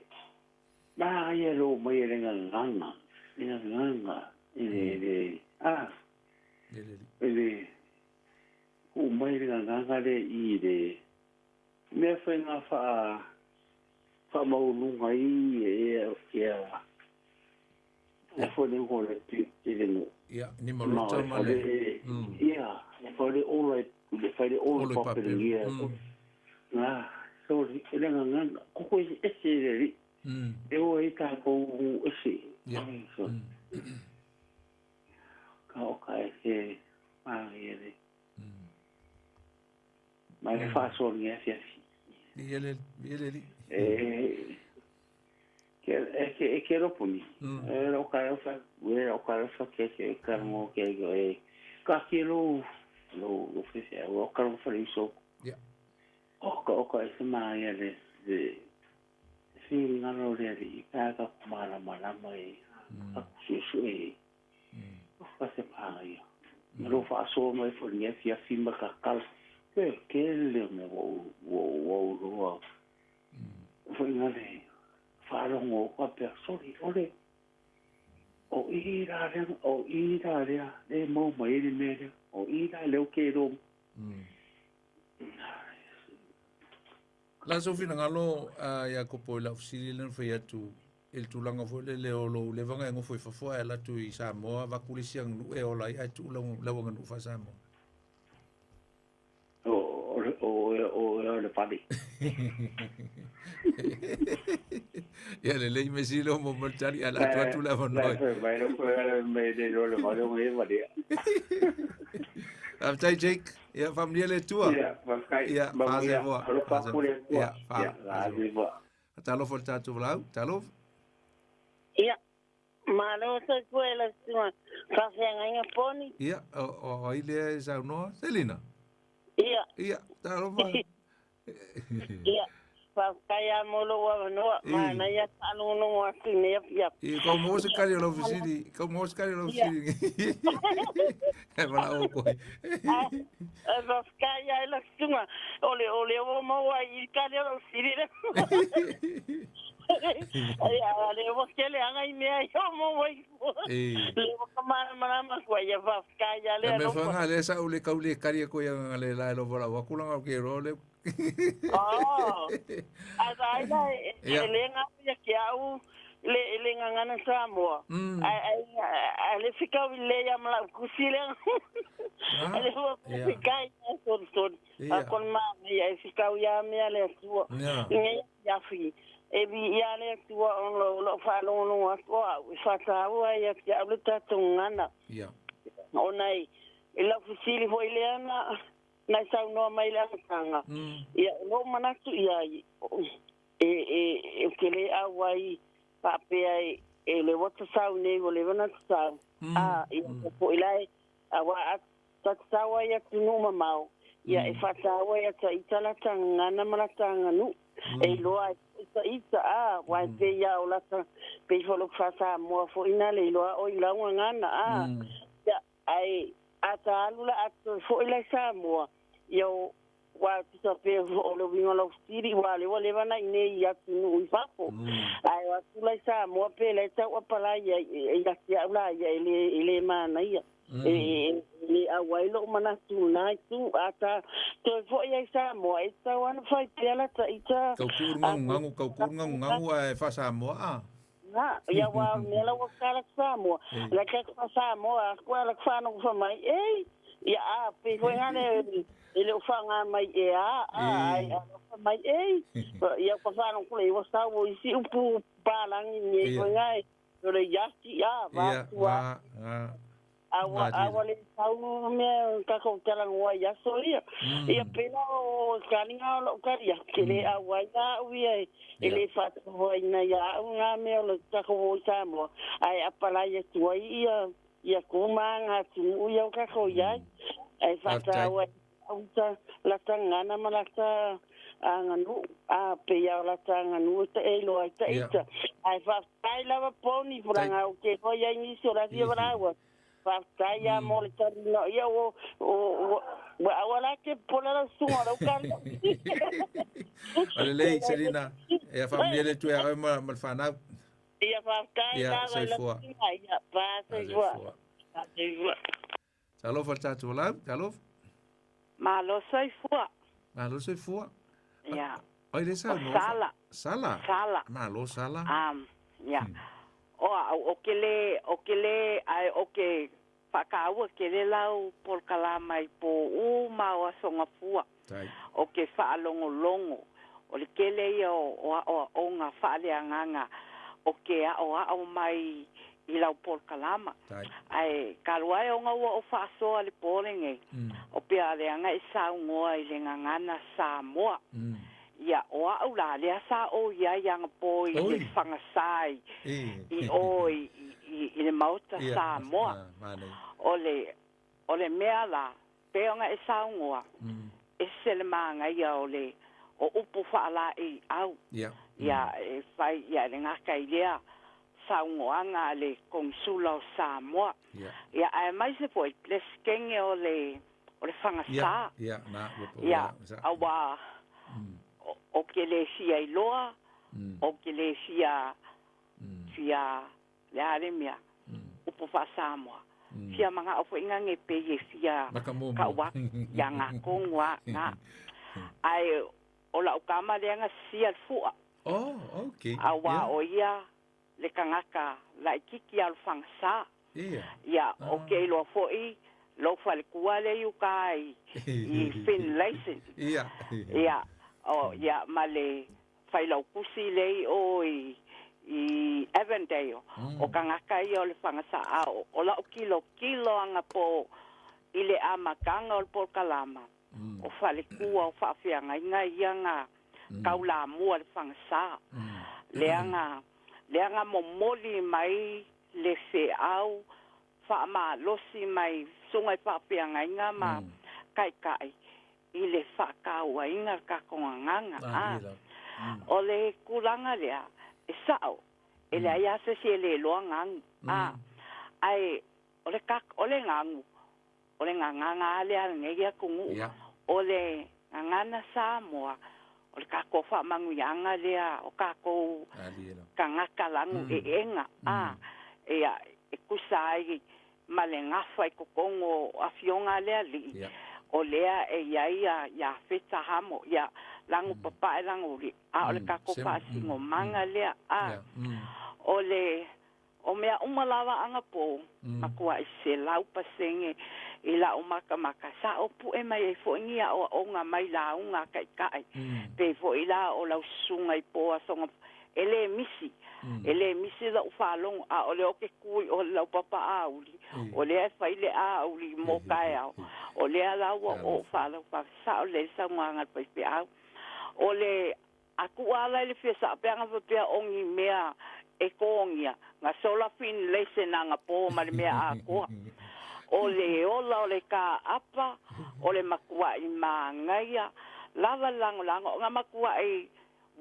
ma ai e lo mai e le gagana, le gagana, e le, le, ah, e le, ku mai le gagana le i le, mea faiga faa faamaualuga ai ia e foi le go le i le no. Ia, ni marota ma le ia, e foi le ola le fai le ola papelengia. Na, so e le nganga koko e ese le ri. E o e ta ko ese. Ia. Ka o ka e se ma e le. Mai le faasoa i afiafi. Ia le, ia le alii. E, ke, e, ke, e ke ropuni. E ro ka ro fa, e ro ka ro fa ke ke ka mo ke e ka ke lo lo lo fe fe o ka ro fa le so. Ia. O ka o ka e se ma ia le le fi ngaro le li ka ka mala mala mai ka su su e. O ka se pa ia. Ma lo faasoa mai foi i afiafi ma ka kala. Ke ke le mea ua ua ua ou loa foi nga le faalogo faapea, soli ole o i la lea o i la lea le mau mai ai le mea lea o i la lea o ke lo. La sou finagalo Iakopo i lau fesili lea na fai atu i le tulaga foi lele o lou levaga e gofo i fafo ae alu atu i Samoa avatu le isi aganuu e ola ai ae tuu lau, lau aganuu faa-Samoa. O, o, o, o le pali. Ia lelei me sili leo mo mo le tali ae le atu atu le avanoa. Mai le koe me le lo le vale o e vale. Faafetai Jake. Ia faamanuia le Atua. Ia, faafetai. Ia, faasefua. Alofa atu le Atua. Ia, faasefua. Talofa i le tatou valaau. Talofa. Ia, malo soifua e lau susuga faafeagaiga Poni. Ia, o ai lea e saunoa? Selina? Ia. Ia, talofa. Ia. Faafetai lava mo lou avanoa, manaia le faalogologo atu i lenei afiafi. I kau maua se kali o lau fesili, kau maua se kali o lau fesili. E malao koe. Ae faafetai lava i lau susuga, o le o lea ua maua ai i le kali o lau fesili lea. Ia, a lea ua tele lava nai mea ia ua maua ai fua. Lea ua ka malamalama atu ai, ia faafetai lava le E mea alofa. whanga lea sa ule kau le kari ako ia nganga le lai lo wala waku langa o ke roa le. Oh, a vaai la e Ia. e le galo ia te au le le gagana Samoa. Ai ai a le fikau i le ia ma lau kusi lea. Ah, Le ua ia. fikai soli soli. Ia. A kon ma ia e fikau ia mea le Atua. Ia. I nei afiafi. E vi ia le Atua ona o lou faalogologo atu o au e faataua ia te au le tatou gagana. Ia. Ona e i lau fesili foi lea na na saunoa mai le amataga. Ia, o lou manatu i ai, e, e, e ou te le auai faapea e, e le ua tatau nei ua leva ona tatau. A, ia, foi la e, aua a ta tatau ai atunuu mamao, ia e faataua ia ta ita lata gagana ma lata aganuu. E iloa ai foi ta ita, a, aua e pei lava o lata, pei foi o lou faa-Samoa foi na le iloa o i lau gagana, a. Ia, ae a ta alu la a toe foi la i Samoa, ia o ua tusa pea o le uiga o lau fesili, ua lea ua leva ona i inei i atunuu i fafo. Ae o atu la i Samoa pe la e tau apalai ai ia te au la ia e le e le manaia. E e le auai lou manatu i lena itu. A ta toe foi ai i Samoa, e tatau lava ona fai pea la ta ita Kau ku'u le gagugagu, kau ku'u le gagugagu ae faa-Samoa a. Na, ia ua o le mea la ua kala atu Samoa, la ke atu Samoa aku ala ku whanau mai, ei, ia a, pe koe ngane, e le o whanga mai e a, a, ai, a, mai, ei, ia ka whanau kule, ua sau o isi upu pālangi ni e koe ngai, o le iaki, a, va, tua, a ua, a ua le sau mea kakou talanoa i aso ia. Ia pena o kalinga o lou kalia, ke le auai la au ia e, e le faatoaina ia au ngā mea o le takou o i Samoa, ae apalai atu ai ia, ia kuma ngā atunuu ia o kakou iai. Ae faataua ai au ta lata gagana ma lata aganuu, a pei lava o lata aganuu e taʻe iloa ai ta ita. Ae faafetai lava poni, fulaga ou te iloa iai nisi o la fia valaua. Faafetai lava mo le talina ia ua ua ua aua la ke popola lau susuga o lau kali. O lelei Selina, ia faamanuia le Atua ia oe ma ma le fanau. Ia faafetai Ia, lava i lau soifua. susuga, ia pa soifua. Soifua. Pa soifua. Talofa le tatou lau, talofa. Malo soifua. Malo soifua. Ia. Oi le O saunoa. Sala. Sala. Sala. Malo Sala. Ia. O au, o ke le, o ke le, ae o ke whakaua ke le lau polokalama i pō uma o aso gafua. Tai. O ke whaalongolongo. O le kele ia o, o aoaoga faaleagaga o ke aoao mai i lau polokalama. Tai. Ae talu ai ona ua o faasoa le po lenei, o pea leaga e saugoa i le gagana Samoa. Ia, o au la, lea sa ou i ai agapo i le Oi. fagasā i, E. i o i, i, i le Maota Ia, Samoa. ah, manaia. O le, o le mea la, pei ona e saugoa, e se le magaia o le o upu faalaeiau. Ia. Ia, e fai ia le gata i lea saunoaga a le Konisula o Samoa. Ia. Ia, aemaise foi Peresetene o le o le Ia, fagasā. ia, na, ua pau Ia, sa. auā o ke le fia iloa, o ke le fia fia le a le mea, upu faa-Samoa. Fia mana'o foi gage pei e fia Makamumu. ka'u atu ia gakonu a gā. Ae o la'u kama lea na sia le fu'a. Oh, okay. Auā Ia. o ia le tagata laʻikiki a o le fagasā. Ia. Ia, o ke iloa foʻi lou falekua lea i uka i, i Finlayson. Ia. Ia, o, ia, ma le failaukusi lea i o i, i Avondale. O tagata ia o le fagasā. A o, o la'u kilokilo agapō i le amataga o le polokalama, o falekua o faafeagaiga ia na taulamua le fagasā. Leaga, leaga momoli mai le feau faamalosi mai susuga i faafeagaiga ma taitai i le faatauaina le tatou gagaga. Ah, A, ia. O le tulaga lea, e sa'o, e leai lava se isi e le iloa gagu, a, ae o le ka, o le gagu, o le gagana lava lea a lenei atunuu. O le gagana Samoa, o le tatou faamanuiaga lea o tatou tagata lanu eega, a, ia, e tusa ai ma le gafa i totonu o afioga a le Alii, o lea e i ai ia Iafeta, Hamo, ia lanu papae lanu uli, a o le tatou faasinomaga lea, a, o le O mea uma lava anapō, matuaʻi 100% i la'u makamaka, sa ou pu'e mai ai foi ni aʻoaʻoga mai lauga a taʻitaʻi, pei foi la o lau susuga i pō aso e lē misi, e lē misi lo'u faalogo, a o lea ou te tu i o le laupapa auli, o lea e fai le auli mo taeao, o lea la ua ou faalaupapa, sa'o lelei le saunoaga a le faifeau. O le A tuu ala i le fia sao pe ana faapea o ni mea e togia, na sola Finlayson anapō ma le mea atoa. O le ola o le kāʻapa, o le matuaʻi mānaia lava le lagolago, na matuaʻi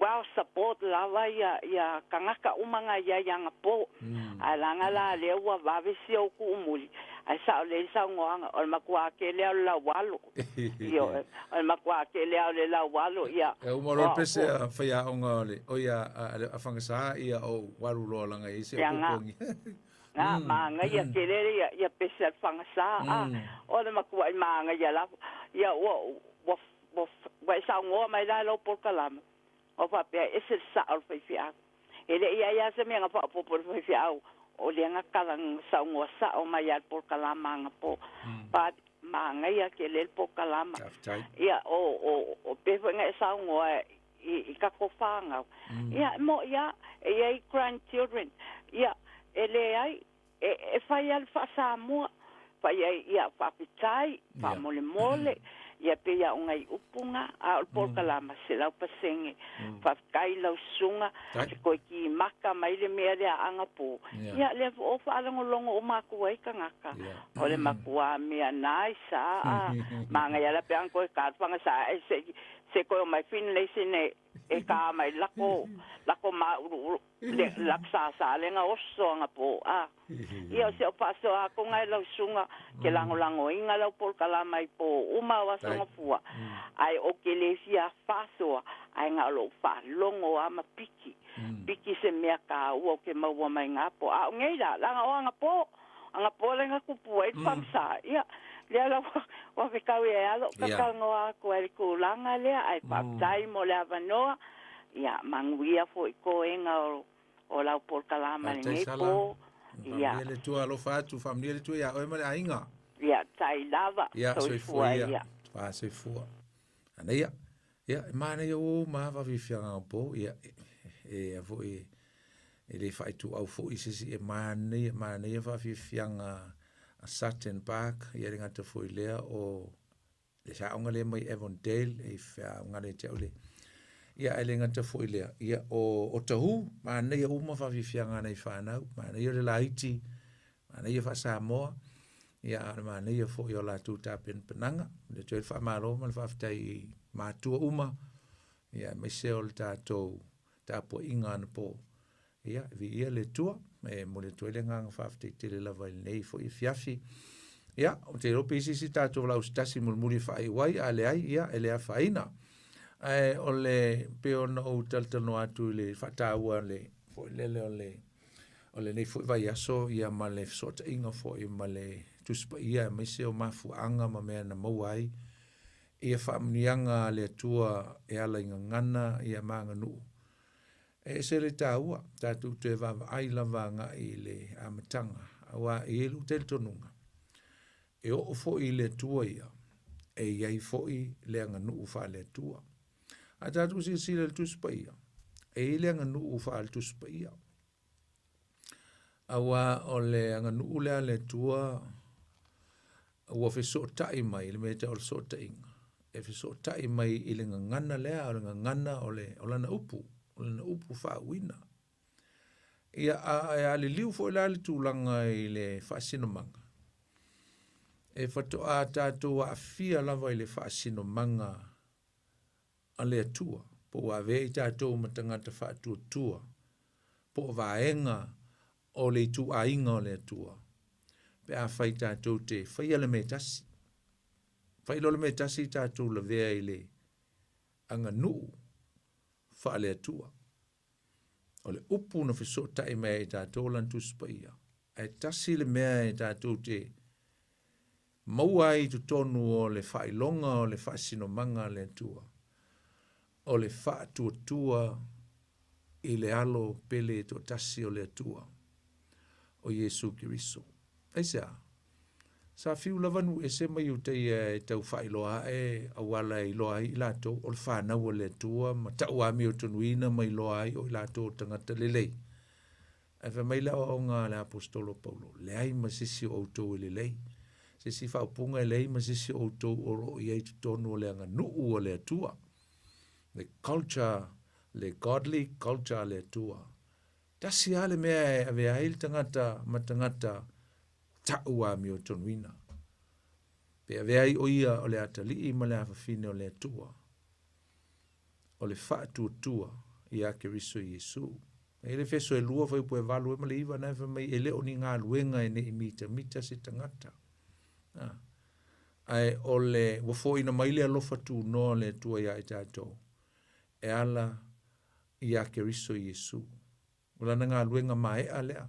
well support lava ia ia tagata uma na iai anapō. Ae laga la lea ua vave si ou tuu muli, ae sao lelei saunoaga, o le matuā tele a o le laualo. Ioe, o le matua tele lava o le laualo, ia. E uma loa le pese a faiaoga o le, oi a, a, a Fagasa, ia ou alu loa laga e i ai se opogi. Na, mānaia tele ia, ia pese a le Fagasa, a, o le matuaʻi mānaia lava. Ia, ua, ua, ua, ua e saunoa mai la i lau polokalama, ua faapea, e ese le saʻo o le faifeau. E le i ai lava se mea na faaopoopo i le faifeau, o lea na tala na saunoa sao mai lava i le polokalama anapō. But, manaia tele le polokalama. Faafetai. Ia, o, o, o pei foi na e saunoa i, i tatou fanau. Ia, e moʻi lava, e i ai grandchildren. Ia, e leai, e, e fai lava le faa-Samoa, fai ai, ia, faafetai, faamolemole, ia pei lava o nai upu na, a o le polokalama 100%. Faafetai i lau susuga, se toe timata mai le mea lea anapō, ia lea foi ua faalogologo uma atu ai tagata, o le matua mea nice a, manaia la pe ana toe ta le fagasa e se i se toe omai Finlayson e e ta mai lako lako māʻuluʻulu le lako sāsā le na oso anapō a. Ia o si au faasoa atu na e lau susuga ke lagolagoina lau polokalama i pō uma o aso gafua, ae ou te le fia faasoa ae na o lou faalogo a ma piki, piki se mea kāua ou te maua mai ngā pō. A o nei la, laga o anapō, anapō le na tupu ai le fagasa. Ia, lea la ua, ua fetau e alo kakalanoa atu ai le tulaga lea, ae faafetai mo le avanoa, ia manuia foi koega o o lau polokalama Faafetai lenei Sala. pō. Ia. Faamanuia le Atua alofa atu, faamanuia le Atua iā oe ma le aiga. Ia, tai lava, Ia, soifua soifua ia. ia. Fa soifua. Anaia. Ia, e manaia o ma fafiafiaga po, ia, e, e, foi, e, e le faaituau foi se isi e manaia, manaia faafiafiaga a Sutton Park, ia le gata foi lea o le saoga lea mai Avondale e feaoga le te au le ia ae le gata foi lea ia o o Tahu manaia uma faafiafiaga a nai fanau manaia le laiti manaia faa-Samoa ia a o le manaia foi o latou tapenapenaga le toe faamalo ma le faafetai i matua uma ia aemaise o le tatou tapuaiga anapo Ia, viia le Atua, e momoli atu ai le agaga faafetai tele lava i lenei foi afiafi. Ia, ou te iloa pe i se isi tatou valaau se tasi mulimuli e faaiu ai, a leai, ia, e le afaina. Ae o le, pei ona ou talatalanoa atu i le faataua le, foi lele o le, o lenei foi vaiaso, ia ma le fesootaiga foi ma le Tusi Paia aemaise o mafuaaga ma mea na maua ai ia faamanuiaga a le Atua e ala i gagana ia ma aganuu. E ese le taua, tatou toe vaavaai lava agai i le amataga, aua e i ai lou talitonuga, e oo foi i le Atua ia, e i ai foi le aganuu faale-Atua. A tatou silasila i le Tusi Paia, e i ai le aganuu faale-Tusi Paia. Aua o le aganuu lea a le Atua, ua fesootai mai le mea e tau o le fesootaiga, e fesootai mai i le gagana lea, o le gagana o le o lana upu, o lana upu faauuina. Ia, a e aliliu foi la le tulaga i le faasinomaga, e faatoa tatou aafia lava i le faasinomaga a le Atua. Po ua avea i tatou ma tagata faatuatua, po o vaega o le ituaiga o le Atua, pe afai tatou te faia le mea e tasi. Fai loa le mea e tasi tatou lavea i le aganuu faale-Atua. O le upu na fesootai mai ai tatou Lana Tusi Paia, ae tasi le mea e tatou te maua ai i totonu o le faailoga o le faasinomaga a le Atua, o le faatuatua i le alo pele e toatasi o le Atua, o Iesu Keriso. Aisea? Sa fiu lava nuu ese ma Iutaia e tau faailoa ae auala e iloa ai i latou o le fanau a le Atua ma tau amiotonuina ma iloa ai o i latou o tagata lelei. Ae fai mai le aoaoga a le aposetolo Paulo, leai ma se isi o outou e lelei. Se isi faaupuga e leai ma se isi o outou o lo o i ai i totonu o le aganuu a le Atua. Le culture, le godly culture a le Atua. Tasi lava le mea e avea ai le tagata ma tagata ta'u amiotonuina. Pe avea ai o ia o le atalii ma le afafine o le Atua, o le faatuatua iā Keriso Iesu. E le Efeso e 2 fuaiupu e 8 e ma le 9 na e fai mai e le o ni galuega e ne i mitamita se tagata. Ae o le ua foina mai le alofa tunoa o le Atua iā i tatou e ala iā Keriso Iesu. O lana galuega maea lea,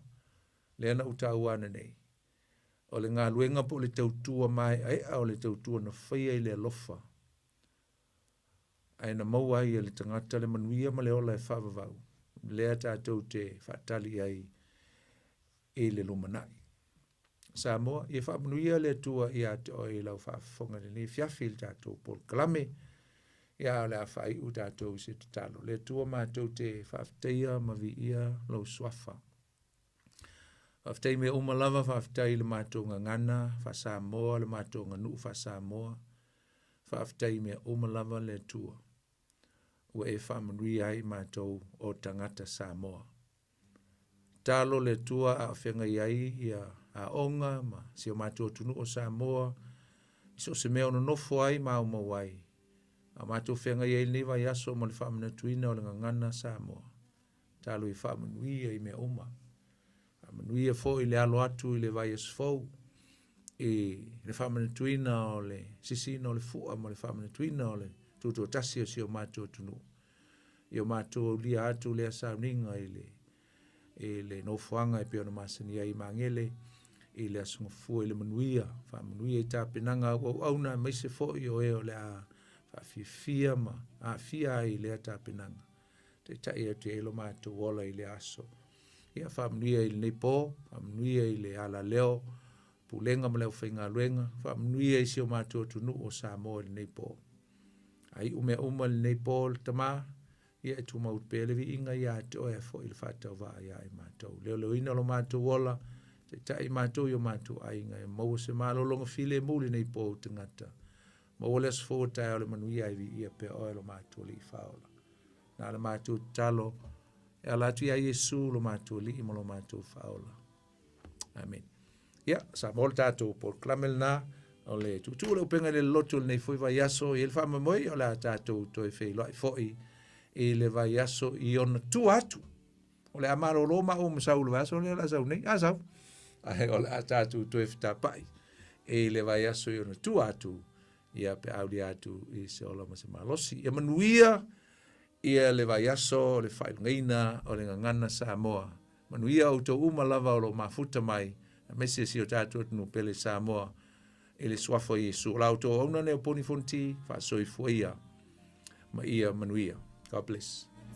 lea na ou taua ananei. O le galuega po o le tautua maeaea o le tautua na faia i le alofa, ae na maua ai e le tagata le manuia ma le ola e faavavau, lea tatou te faatali ai i le lumanai. Samoa, ia faamanuia le Atua ia te oe i lau faafofoga i lenei afiafi i le tatou polokalame. Ia o le a faaiu tatou i se tatalo. Le Atua matou te faafetaia ma viia lou suafa. Faafetai mea uma lava, faafetai i le matou gagana faa-Samoa, le matou aganuu faa-Samoa. Faafetai mea uma lava le Atua. Ua e faamanuia ai matou o tagata Samoa. Talo le Atua a o feagai ai ia aoga ma si o matou atunuu o Samoa i so o se mea o nonofo ai ma aumau ai. A o matou feagai ai lenei vaiaso ma le faamanatuina o le gagana Samoa. Talo ia faamanuia i mea uma. Faamanuia foi le alo atu i le vaiaso fou i le faamanatuina o le sisiina o le fua ma le faamanatuina o le tutoatasi o si o matou atunuu. I o matou aulia atu lea sauniga i le i le nofoaga e pei ona masani ai i Magele i le Aso Gafua i le manuia, faamanuia i tapenaga auauauna aemaise foi o e o le a faafiafia ma aafia ai i lea tapenaga. Taitai atu i ai lo matou ola i le aso. Ia faamanuia i lenei po, faamanuia i le alaleo, pulega ma le aufaigaluega, faamanuia i si o matou atunuu o Samoa i lenei po. A iu mea uma i lenei po le Tama, ia e tumau pea le viiga ia te oe foi le faatauvaa ia i matou. Leoleoina lo matou ola, taitai matou i o matou aiga, e maua se malologa filemu i lenei po o tagata. Maua le aso fou o taeao le manuia ai viia pea oe lo matou Alii Faaola. Na le matou tatalo, e ala atu ia Iesu lo matou Alii ma lo matou Faaola. Amen. Ia, sa mo le tatou polokalame lena, o le tuutuu le upega i le loto lenei foi vaiaso, i le faamoemoe o le a tatou toe feiloai foi i le vaiaso i ona tua atu. O le a malolo maua ma sau i le vaiaso lea o le a sau nei. A sau. Ae o le a tatou toe fetapai i le vaiaso i ona tua atu, ia pe aulia atu i se ola ma se malosi. Ia manuia ia le vaiaso o le faailogaina o le gagana Samoa. Manuia outou uma lava o lo o mafuta mai, aemaise si o tatou atunuu pele Samoa i le suafa o Iesu. O la outou auauna nei o Poni Fonoti, faasoifua ia ma ia manuia. God bless.